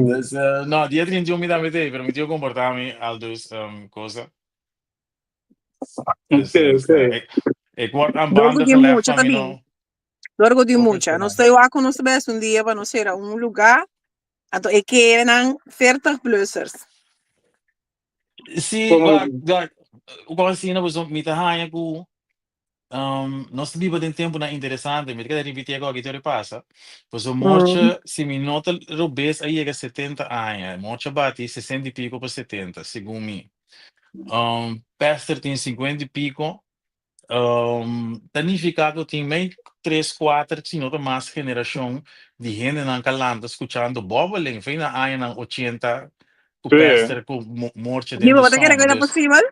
Dus, no, dia 31 mi tambe t'ei, pero mi tin ku komportá mi al dus cosa. Dus, Ok, dus, ok. ik, ik word aan Door banden ku gelegd mucha pa ta mi bin. no. Dor ku tin Ok, mucha. Nos será. ta wak ku nos ta bes un dia pa nos sera un lugá, anto e kerenan 40 plussers. Sí, Como wak, wak, ku asina boso mi ta haña ku um, nos ta biba den tempunan interesante. Mi ta keda repetí algo aki tur pasa. Paso Morcha, si mi no ta robes, a yega 70 aña. Morcha bati 60 y pico pa 70, segun mi. Um, Pester tin 50 y pico. Um, ta nifiká ku tin mei tres, kuater, si no ta mas generashon di hendenan ku a lanta skuchando bòbeling fin na añanan 80 ku Sí. Pester ku Morcha den Dibo, de bo ta kere sound. ku ta Dus, posibel?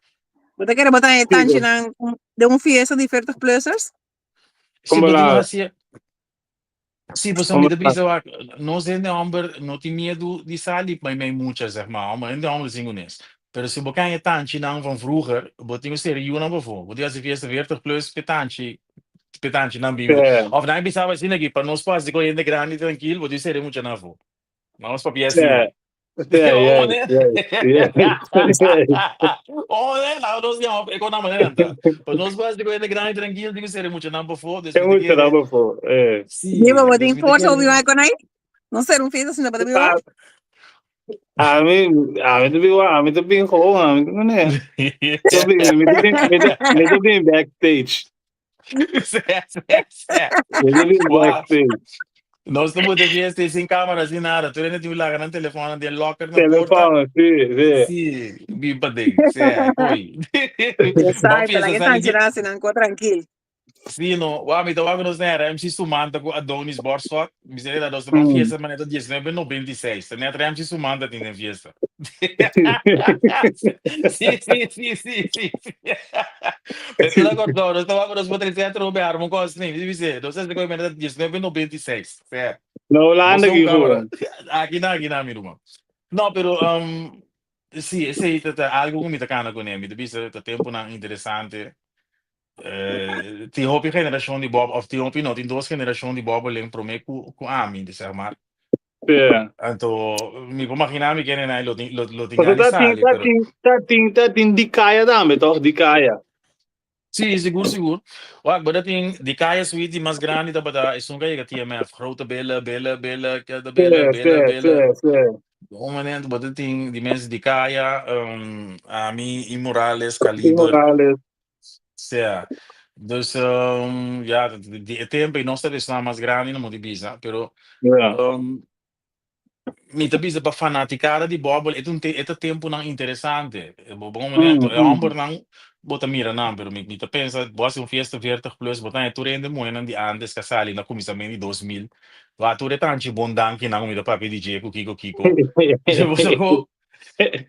Bo ta kere bo ta e Sí, tanchinan den un fiesta di 40 plussers? si Como bo tin la, hasi Sí, pasobra mi como ta la. bisa wak, nos hende homber no tin miedu di sali mei mei mucha, zeg maar, homber, hende homber sin kunes. Pero si bo kan e tanchinan van vroeger, bo tin ku seri yunan pafó. Bo tin hasi fiesta 40 plus p'e tanchi, p'e tanchinan bin. Sí, Of nan bisaba asina aki, pa nos por hasi ku hende grandi trankil, bo tin seri muchanan afó. Nos papia sí, asina. sí, Oh, yeah, ne? yeah, yeah, Oh, ne? Nou, nos llama e kon manera ta. Pa nos por hasi ku hende grandi trankil, tin ku seri muchanan pafó, dus É mi ta mucho kere. na pafó. Eh. Sí, Dibo, bo dus tin mi ta forsa kere. obi kon ai? No ser un fiesta sino pa ta biba? A, a mi ta bin, a mi ta bin gewoon, a mi ta nee. Ta bin, mi ta bin, mi ta, mi ta bin backstage. Mi ta bin Wow. backstage. Nos no moet fiesta sin cámara, sin nada. Tur hende tin laga nan telefon den locker na porta. Telefon, sí, sí. Sí, bin pa den. Sí, koi. Ban Exacto, fiesta laga e sali di tanchinan hasi nan ko trankil. Sí, no. Wa, mi ta wak nos na Ramsey Sumanta ku Adonis Borschot. Mi sê dat nos ta ban fiesta maar net 1996. Ta net Ramsey Sumanta tin den fiesta. Sí, sí, sí, sí, sí. Pero tu acordó, nos ta wak nos por 300 robe armo kos ni. Mi sê, nos ta koe net 1996. Sí. Na Holanda Mostra un ki cámara. gewoon. Aki na, aki na, mi ruman. No, pero sí, esei ta ta algo ku mi ta kana kuné. Mi ta bisa ta temponan interesante. Eh, tin hopi generacion di Bob, of tin hopi no, tin dos generacion di Bobbeling promé ku ku ami, zeg maar. Ja. Anto, mi por imaginá mi kende nai lo tin lo, lo tin Paso gana di ta tin, sali, ta pero tin, ta tin, ta tin di kaya tambe, toch? Di kaya. Sí, sigur, sigur. Wak, but tin di kaya suite di mas grandi tabata esun ka yega TMF, grote billen, billen, billen, kede billen, Sí, billen, sí, billen. sí, sí. Un momento, but tin di mensen di kaya, ami, I Morales, I Kaliber. Morales. Sea. Dus ja, di e tempo y nos ta esnan mas grandi no moet bisa, pero mi ta bisa pa fanaticada di bobbel, e ta un e ta temponan interesante. Bo bon momento, e hombernan bo ta mira nan, pero mi mi ta pensa bo haci un fiesta 40 plus, bo ta haña tur hende muhernan di antes ka sali na cuminsamento di 2000, wa tur e tanchi bon dankinan mi ta papia di dje cu kico kico. Bo sa cu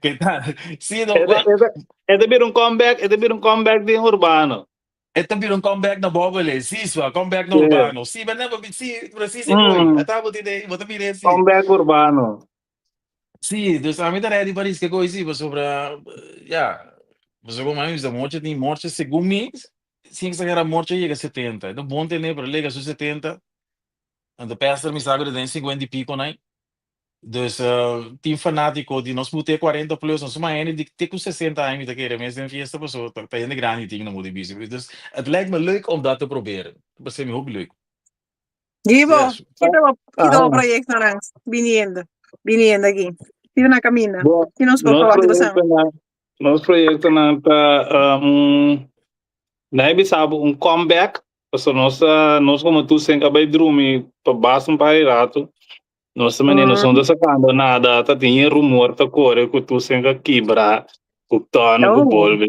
Ke ta? Sí, no, E ta, wak. e ta, e ta bira un comeback, e ta bira un comeback den urbano. E ta bira un comeback na Bobbele. Sí, swa, comeback na Sí. urbano. Sí, ben never sí, precies e koi. A ta bo tide, bo ta mira sí. Comeback urbano. Sí, dus ami ta ready pa riska koi sí, pasobra, ja, pasobra como ami bisa, morcha tin morcha, segun mi, sin exagera, morcha yega 70. E ta bon tene, pero lega su 70. Anto pester mi sa ku ta den 50 y pico nai. Dus tin fanátiko di nos mute 40 plus, nos suma hende di te ku 60 aña mi ta kere mes den fiesta paso ta hende grandi tin na mute bici. Dus het lijkt me leuk om dat te proberen. Ta parse mi hopi leuk. Gibo, Yes. kita bo kita bo proyectonan biniendo, biniendo aki. Kita na caminda. Bo, Ki nos por nos verwacht di bosan? proyectonan, nos proyectonan ta um, na bisa bo un comeback, paso nos nos como tu sen ka bai drumi pa basta un par di rato. Nos ta manera, nos no ta sacando nada, ta tin e rumor ta core cu tu sen ka kibra, cu tono, cu bolbe,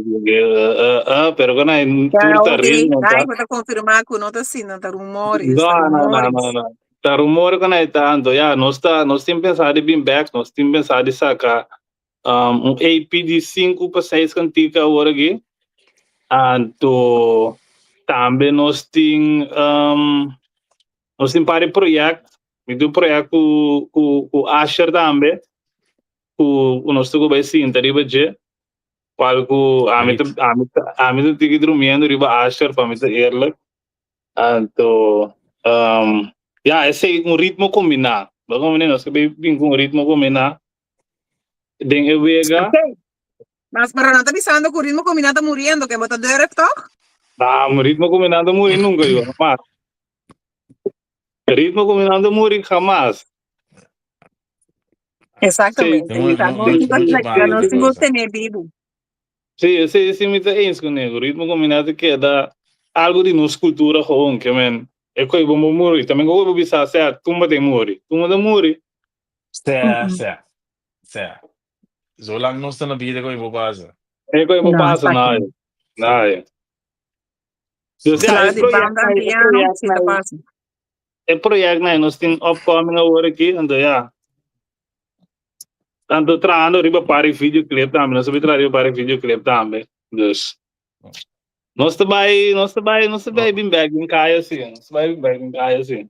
pero cu na tur ta ok, real, no Ai, ta. bo ta confirma cu no ta asina, ta rumores, No, ta no, no, rumores. no, no. Ta rumor cu na tanto. Ja, nos ta, nos tin pensa di bin back, nos tin pensa di saca un EP di 5 pa 6 cantica awor aki. Anto tambe nos tin nos tin par di project. Mi tin un project cu cu cu Asher tambe cu cu nos ta cu bay sinta riba dje. Cual cu ami ta ami ta ami ta tiki drumiendo riba Asher pa mi ta eerlijk. Anto ya esey un ritmo combina. Bo comprende? Nos ta bay bin cu un ritmo combina den e wega. Okay. Mas pero nan ta bisando cu ritmo combina ta muriendo, ke bo ta durf toch? Nah, ritmo combina ta muri nunca yo, jamás. Ritmo ku mi no ta muri hamas. Exactamente. Sí. Ta No, nos mucho, mucho ta banda nos di tin ku cosa. tene bibu. Sí, sí, sí, mi ta eens kuné. Ritmo ku mi no ta keda algo di nos kultura gewoon, ke men e koi bo bo muri. Tambe ku bo bisa sea tumba den muri. Tumba ta muri. Sea, sea, sea. Zolang nos ta na bida koi bo pasa. E koi bo No, pasa, exactamente. naai. Naai. Dus ja, Sla e di project banda e piano, project si ta pasa. E project na nos tin upcoming awor aki, anto ja. Anto trahando riba pari videoclip tambe, nos ta traha riba pari videoclip tambe. Dus nos ta bai, nos ta bai, nos ta bai bin back bin kaya si, nos ta bai bin back bin kaya si.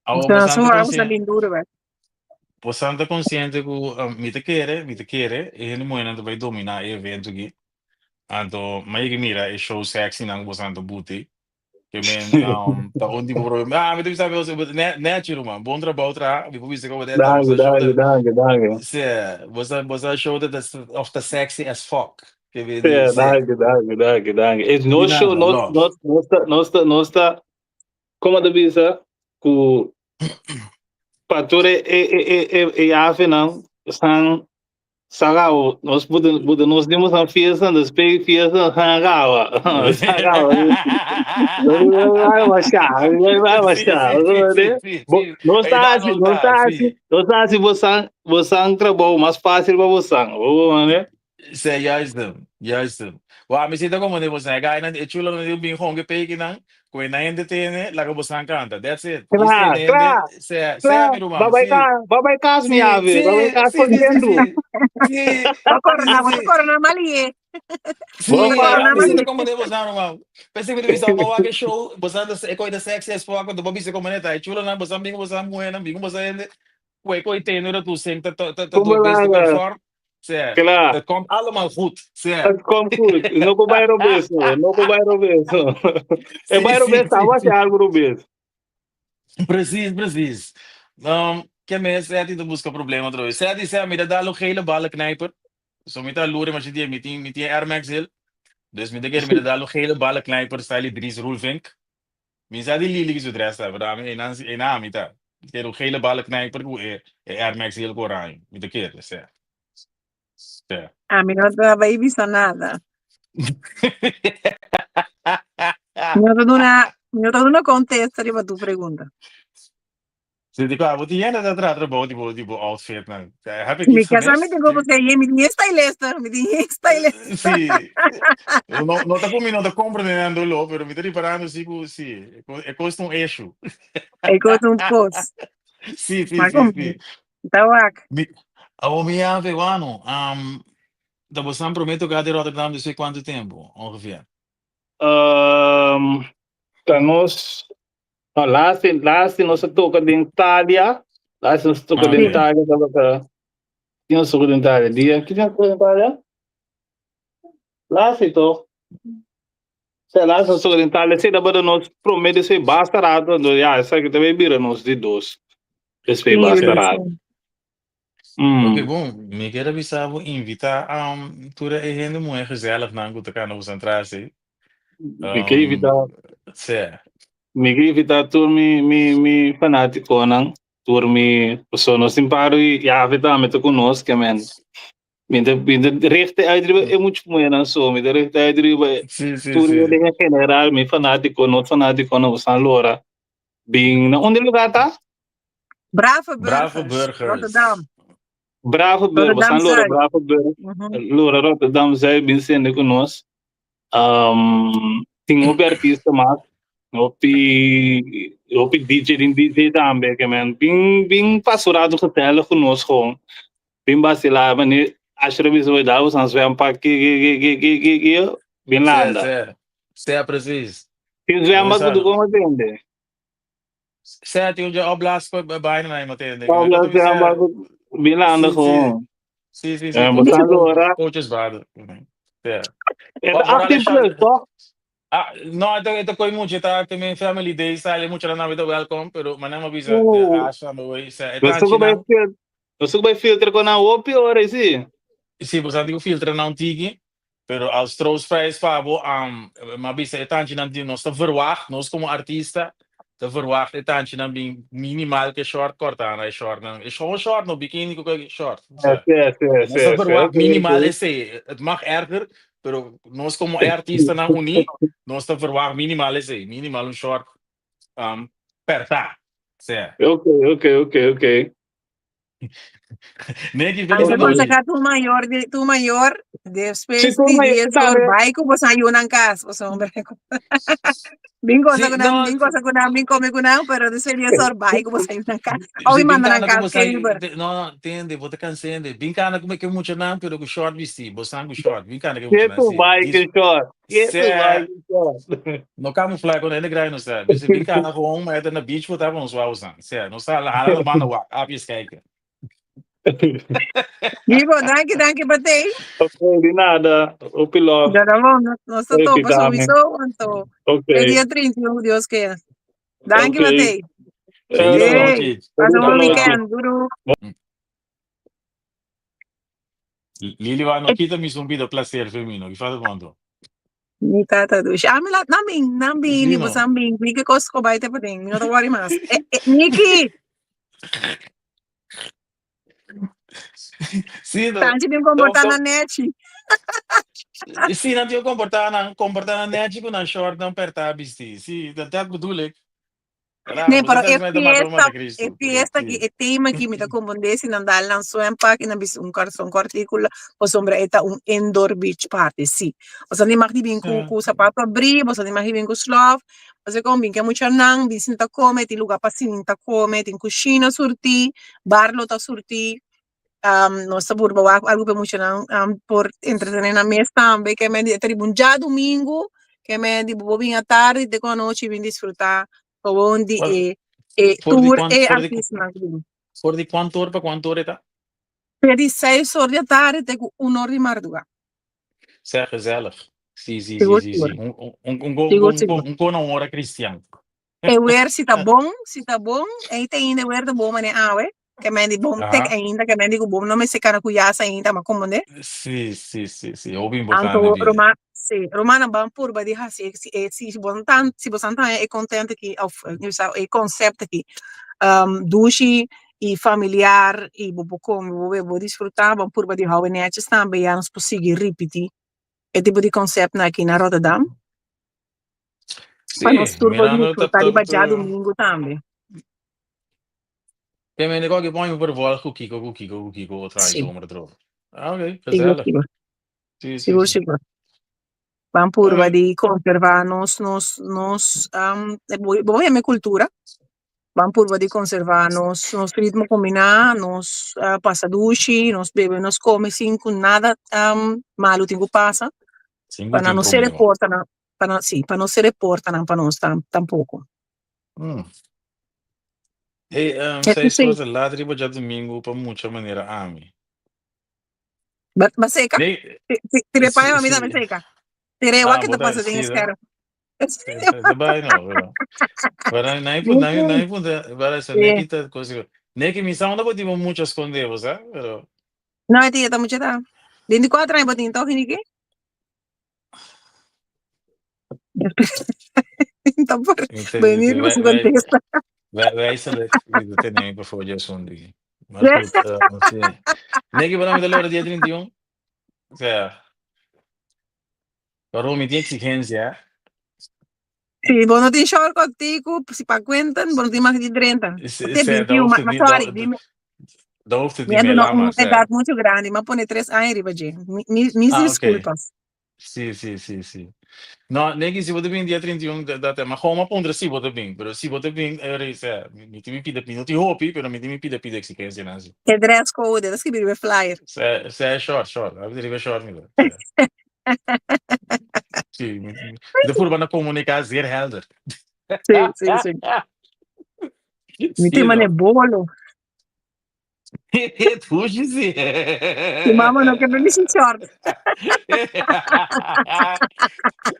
Awo, Sa bastante so ora consciente. bin duro, ba. Bastante consciente ku mi ta kere, mi ta kere, e hende muhernan ta bai domina e evento aki. Anto, mi a yega mira e show sexy nan ku boso ta buti. Ke men, ta un tipo problema. Ah, mi ta bisa mi, nechi ruman, bon trabou traha. Mi por bisa ku bo ta Danki, boso show danki, ta, danki, danki. sí, boso, boso show ta, of ta sexy as fuck. Ke men Sí, di, sí. danki, danki, danki, danki. Es Di nos show, nada, nos, love. nos, nos ta, nos ta, nos ta, como ta bisa, ku pa tur e, e, e, e, e, e yafenan, san Sarao, nos buta buta nos dimos na fiesta, nos pe fiesta sarawa. Sarawa. Vai baixar, vai baixar. Nos tá assim, nos tá assim, nos tá assim, você você um trabalho mais fácil para você. Vou né? Ze, juist hem, juist hem. Wa, mi sita como de você, gai nan e chulo nan bin honge peki nan, ku e nan tene, laga você canta. That's it. Kla, kla, Se, se kla. mi ruman, Babay si. ka, babay kas mi Si, ave, si, babay kas si, si, si, contento. si. Si, Bo corona, si, bo si. corona malie. Si, Bo Bo corona mi sita malie. como de você ruman. Pensei que bisa mo wak show, você anda e koi da sexy as fuck, do bisa como neta, e chulo nan, você bingo você mujer nan, bingo você ende. Koi koi teno dat tu sing, dat dat dat Como het beste lá, perform. Ze, Kla. het komt allemaal goed. Ze. Het komt goed. No ko bai robes, no. No ko bai robes. E Si, bai si, robes, si, tava si. si algo robes. Precies, precies. Ke me Seti ta busca problema otra vez. Seti sê, mi ta dal un gele ballenknijper. So mi ta lure, maar si mi tin Air Max heel. Dus mi ta kere mi ta dal un gele ballenknijper style Dries Roelvink. Mi sa di Lili su dress daar, maar e na e na mi ta. Kere un gele ballenknijper ku e e Air Max heel oranje. Mi ta kere, sê. Sê. A mi no ta bai bisa nada. Mi no ta duna, mi no ta duna contesta riba tu pregunta. Sí, di qua, wat jij net aan het trabou tipo tipo outfit nou. Heb ik Mi iets casa mi gemist? tin como se mi tin stylista, mi tin stylista. Sí. No, no ta mi no ta comprendendo lo, pero mi ta riparando sí ku sí, e kost un issue. E kos un kos. Sí, Maar sí, kom, sí. ta wak. Mi, awo mi ave, bueno, da bosan prometo ga di Rotterdam dus kuantu tempu ongeveer? Ta nos, no, laatste, laatste nos a toka den Italia. Laatste nos a toka den Italia, tabata, ki nos toka den Italia? Dia, ki dia nos toka den Italia? Laatste toch? Sea, laatste nos toka den Italia, sí, tabata nos prome de ser basta rato, anto ja, esaki ta bay bira nos di dos. Despues basta rato. Ok, bon, mi kier a bisa bo invita tur e hende muhe gezellig nan ku ta kana boso entras ei. Mi ke invita, Sí. mi ke invita tur mi mi mi fanatikonan, tur mi, pasobra nos tin par di yafe tambe ta ku nos, ke men mi ta mi ta richt uit riba e mucha muhenan so, mi ta richt uit riba Sí, sí, tur sí. hende en general, mi fanatiko, nos fanatikonan ku san lora bin na unda e lugar ta? Brave Brave Burgers, Burgers. Rotterdam. Brave Burgers, Rotterdam san lora Zuid. Brave Burgers, lora Rotterdam Zuid bin sende ku nos. Tin hopi artista mas, hopi hopi DJ tin DJ tambe ke men bin bin pasa un rato gezellig ku nos gewoon. Bin basila mane Asher a bisa bo da bo san zwempak ki ki ki ki ki ki ki bin Sea, landa. sea. Sea precies. Tin zwembad ku Mooi tu kon atende. Sea tin un dje opblaas pa bijna na iemand atende. Opblaas zwembad ku bin landa Sí, sí. gewoon. Sí. Eh, bo san lora. Coaches waarde. Ja. E Of ta vooral 18 plus, toch? Ah, no, ito koy mucho, ito ito may family day style, mucho na namin ito welcome, pero manang mabisa, asa mo way sa ito Nos ko bay filter, nos ko bay filter ko na hopi ora sí. Sí, pues anti filtra na un tiki, pero als troostprijs pa bo, mabisa e tanchi nan nos ta verwacht, nos como artista, Ta verwacht e tanchinan bin minimal ke short korta na e shortnan. E gewoon short no, bikini ku ke short. Sí, sí, Nos sí, ta sí. verwacht Oké, minimal oké. esei. Het mag erger, pero nos komo e artistanan uní, nos ta verwacht minimal esei. Minimal un short um, pertá. Sea. Oké. Neki, Ami feliz ta anochi. konsehá tur mayor di tur mayor despues Si tur di mayor 10 or tambe. bai ku boso yunan kas pasobra bin gosa Sí, ku nan no, bin gosa ku nan bin kome ku nan pero despues di 10 or bai ku boso yunan kas òf Si bin bin manda nan kana ku kas bosan liber. no no tende bo ta kansende bin kana ku ke muchanan pero ku short bisti bosan ku short bin kana ke Ke muchanan tu si bai dis ke short. Ke tu bai se ke short. no camufla con hende grandi no sa bisa bin kana gewoon maar na beach bo ta bon zwa usan se no sa hala na banda wak apies kijken. Gibo, danki, danki pa tei. Ok, di nada. Hopi love. Ya ramon, nos ta Hey, topa dame. sowieso, anto Ok. e dia 31, Dios kea. Danki Ok. pa tei. Feliz Hey, nochi. pasa un Feliz bon nochi. weekend. Duru. Lili wa no kita mi sun pida placer femino. Ki fata quanto? Mi tata dushi. Ah, mi laat nan bin, nan bini, Sí, bo no. san bin. Mi ke kos ko bai te paden. Mi no ta worry mas. Eh, eh, Niki, Sí, no. tanchi bin No, comportar so, nan nechi. sí, nan tio comportar nan, comportar nan nechi ku nan short nan perta bisti. Sí, dat, dat bedoel ik. Nee, Raar, pero bo e sa ta mata fiesta, mata e Cristo. Pero fiesta aki, sí. e tema aki mi ta comprende si nan dal nan swempak y nan bisti un karson kortiku, pasobra e ta un indoor beach party, sí. Boso ni mag di bin ku Sí. ku sapato abrí, boso ni mag di bin ku slof, boso kon bin ke muchanan, bin sinta kome, tin lugar pa sinta kome, tin kushina surtí, bar lo ta surtí. Nos ta purba wak algu pa e muchanan por entretené nan mes tambe, ke men di e ta riba un djadumingu, ke men di bo por bin atardi te ku anochi bin disfrutá gewoon di For, e e for di tur kuan, e for di, artistanan ku bin. for di kuantu or pa kuantu or e ta? Te di seis or di atardi te ku un or di mardugá. Sea gezellig. Sí, sí, sí, Sigur, sí, sigur. sí. Un, un, un, un, un, Sigur, un, sigur. un, un, un hora cristian. E weer si ta bon, si ta bon, ei te ainda e weer ta bon manera awe, ke men di bon tek Aha. ainda, ke men di ku bon no mester kana ku yas ainda, ma komprende? Sí, sí, sí, sí, hopi importante Anto di. Roma, sí, Romana ban purba di hasi e si e si bo tan si bo san taña e content aki of mi sa e concept aki dushi i familiar i bo por come, bo bebe, bo disfruta, ban purba di hou e netjes tambe ya nos por sigui ripiti e tipo di conceptnan aki na Rotterdam. Pa nos Sí, tur por mirando ta disfruta ta riba ta djadumingu tambe. Te mende koki pon mi vervolg ku kiko ku kiko ku kiko otra Sí. zomer erop. Ah, oké, Sigur, gezellig. sigur. Sí, sí, Sigur, sí. sigur. Ban purba Oké. di konservá nos, nos, nos, um, bo bo yama e kultura. Ban purba di konservá nos, nos ritmo kombiná, nos uh, pasa dushi, nos bebe, nos kome sin ku nada um, malu tin ku pasa. Sin Pa ku nan tin no sere problema. portanan, pa nan, sí, pa no sere portanan pa nos tam, tampoko. Hey, um, E seis sí. horas laat riba djadumingu pa mucha manera ami. Ba, ba seka? Nee, Tire paña sí, pa mi tambe sí. seka. Tire wa Ah, ke ta bo ta, pasa den e sí, scherm. Ta bai no, pero. Pero nai pu nai nai punta, pero esa Sí. neki ta cosa. Neki mi sa onda bo tipo mucho esconde, bo sa, pero No, e tia ta mucha ta. 24 aña bo tin toch, Niki? Ta por venir con su contesta. Wijselijk, ik te neem voor je zonde. Maar goed, sí. Neki, waarom de lora dia 31? Sea, waarom mi tin exigencia, hè? Sí, bo no tin short kortiku, si pa cuentan, bo no tin mag di drenta. Te Sea, dat 21, hoeft ma, het ma niet, sorry, dat, mi, dat hoeft het mi niet a meer, duna laat un maar, sea. edad mucho grandi, m'a pone tres aña riba dje. Mi, mi, mis Ah, oké. disculpas. Sí, sí, sí, sí. No, neki, si bo ta bin dia 31, dat, dat, maar gewoon maar pondre si bo ta bin. Pero si bo ta bin, eh, sea, mi, mi tin mi pida, mi no tin hopi, pero mi tin mi pida pida exigencia nan si. E dress code, dat skibi riba e flyer. Sea, sea short, short. Abi riba short mi do. Sea. Sí, mi, mi, de forma na comunicar zeer helder. Sí, sí, sí. Mi Sí, tin mane no. bolo. Fushi sí. Mi mama no ke bisti short.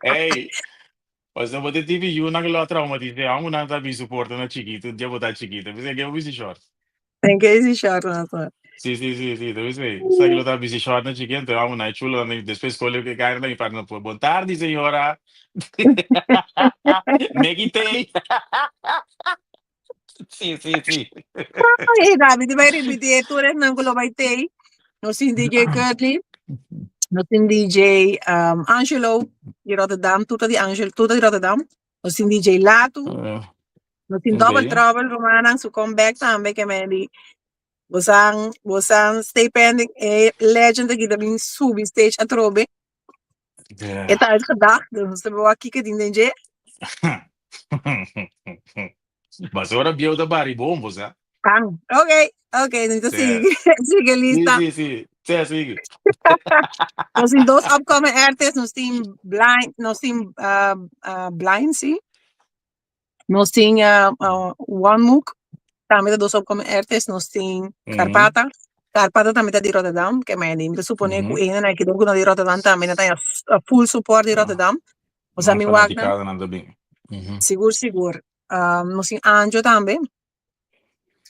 Ey, o sea, bo te tipi yunan ku lo traumatisé, amo nan ta bin soporta na chikitu, dia bo ta chikitu, pensei ke bo bisti short. Ten ke bisti short na so. Sí, sí, sí, sí, debe ser. Sa que lo ta busy short na chiquito, vamos na chulo, na después cole que cae na mi parte no Bon tarde, señora. Neki tei. Sí, sí, sí. Ay, David, bai repetí tur esnan ku lo bai tei. Nos tin DJ Curtly, nos tin DJ Angelo di Rotterdam, tuta di Angelo, tuta di Rotterdam. Nos tin DJ Latu, nos tin Double Trouble, rumannan, su comeback tambe ke men di bosan, bosan stay pending, e legend aki ta bin subi stage atrobe. E ta uitgedaagd, dus nos ta wak kiko tin den dje. Mas ora bieu ta bari bon, bo sa. Kan. Ok, ok, nu ta sigui, sigui lista. Sí, sí, sí. Sí, sigui. Nos tin dos upcoming artists, nos tin Blind, nos tin uh, uh, Blind, sí. Nos tin uh, uh, One Mook, tambe ta dos upcoming artists, nos tin Carpata. Carpata tambe ta di Rotterdam, ke mij di, mi ta supone ku ene na ki di Rotterdam tambe na ta full support di Rotterdam. Nos ami wak nan. Fanaticada nan ta bin. Sigur, sigur. Nos tin Anjo tambe.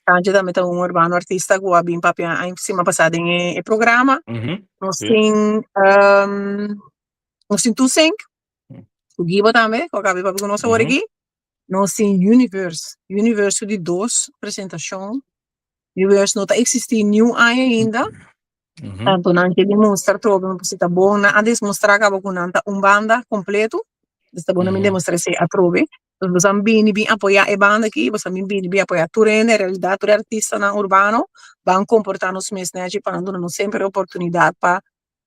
Anjo tambe ta un urbano artista ku a bin papia siman pasá den e programa. Nos tin nos tin Tusink, ku Gibo tambe, ku a kaba di papia ku nos awor aki. Nos tin Universe, Universe su di dos presentashon. Universe no ta eksistí niun aña ainda. Tanto nan ke demostra trobe mi ta bon nan a demostra kaba ku nan ta un banda kompleto. Dus ta bon nan bin demostra esei atrobe. Dus boso a bini bin apoya e banda aki, boso a bin bini bin apoya tur hende, en realidad tur e artistanan urbano ban komporta nos mes nechi pa nan duna nos semper e oportunidat pa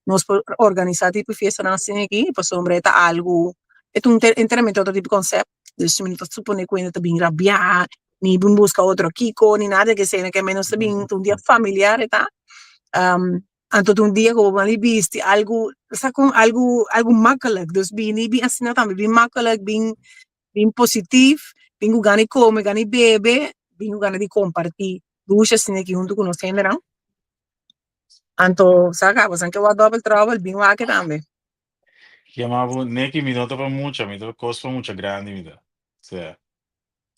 nos por organisa tipo fiestanan asina aki, pasobra e ta algu, e ta un enteramente otro tipo concept, dus mi no ta supone ku hende ta bin rabia, ni bin buska otro kiko, ni nada di esei, ke nos ta bin ta un dia familiar e ta, anto ta un dia ku bo por bisti algu, sa kon algu algu makkelijk, dus bini bin asina tambe, bin makkelijk, bin bin positief, bin ku gana di kome, gana di bebe, bin ku gana di komparti dushi asina aki huntu ku nos hendenan. Anto sa ka bosan ke wak double trouble bin wak tambe. Yama bo neki mi no ta pa mucha mi ta kos pa mucha grandi mi ta. Sea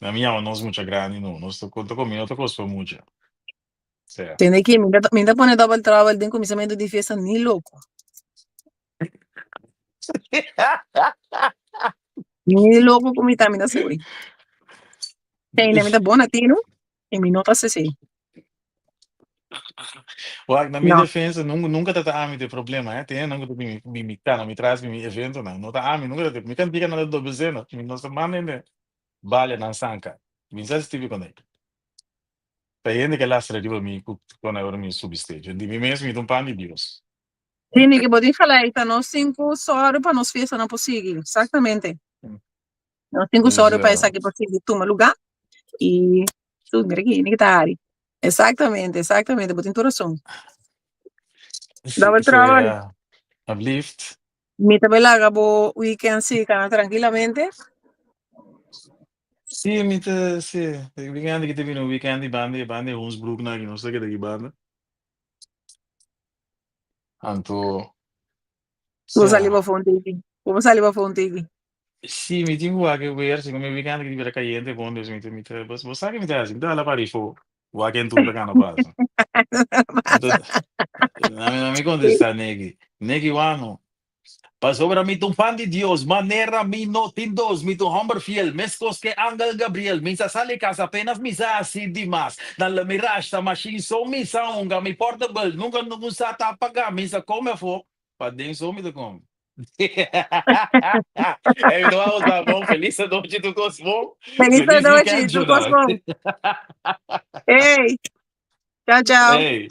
na mi yama nos mucha grandi no nos ta konta kon mi no ta kos pa mucha. Sea. Tende ki mi ta mi ta pone double trouble den kuminsamentu di fiesta ni loko. Ni loko ku mi ta mi ta suri. Tende mi ta bon na tinu i mi no ta sesei. Wak, na mi No. defensa, nunca, nunca ta ta ami de problema, eh. Tiene nunca ta mi, mi, mi cana, mi tras, mi, mi evento, nan. No ta ami, nunca ta te. Mi cantica nan ta doble zeno. Mi no sa manda hende bale nan sanka. Mi sa si tipi con ei. Ta hende ke lastra riba mi ku con ora mi subi stage. Di mi mes mi ta un pan di Dios. Sí, Niki, bo tin gelijk. Ta nos tin ku sòru pa nos fiestanan por sigui. Exactamente. Nos tin ku Dus, sòru pa eh, esaki por sigui tuma lugá. I su, mira aki, Niki ta hari. Exactamente, exactamente. Bo tin tur rason. si, Double si, trouble. eh, alsjeblieft. Mi ta bai laga bo weekend sigui kana trankilamente. Sí, mi ta, sí. E weekend aki ta bini un weekend di banda, banda e Hoensbroek nan aki, nos ta keda aki banda. Anto, Bo sali sea. pa for un tiki. Bo sali pa for un tiki. Sí, mi tin ku wak e weer, si ku mi weekend aki bira kayente bon, dus mi ta, mi ta, bo, bo sa ke mi ta hasi, mi ta hala pa rifo, wak en tur ta kana pasa. Anto, na mi, na mi kontestá Negi, Negi wano, Pasobra mi ta un fan di Dios, manera mi no tin dos, mi ta un homber fiel, meskos ke angel Gabriel, mi sa sali kas apenas mi sa hasi di mas, nan lo mi rashta mashin so mi sa hunga mi portable, nunka nungun sa ta paga, mi sa kome afó, paden so mi ta kome. Ey, mi ta wou sa bon, felis anochi tur kos bon, Felis felis anochi, weekend tur kos Juna. bon. Ey, chao chao. Ey.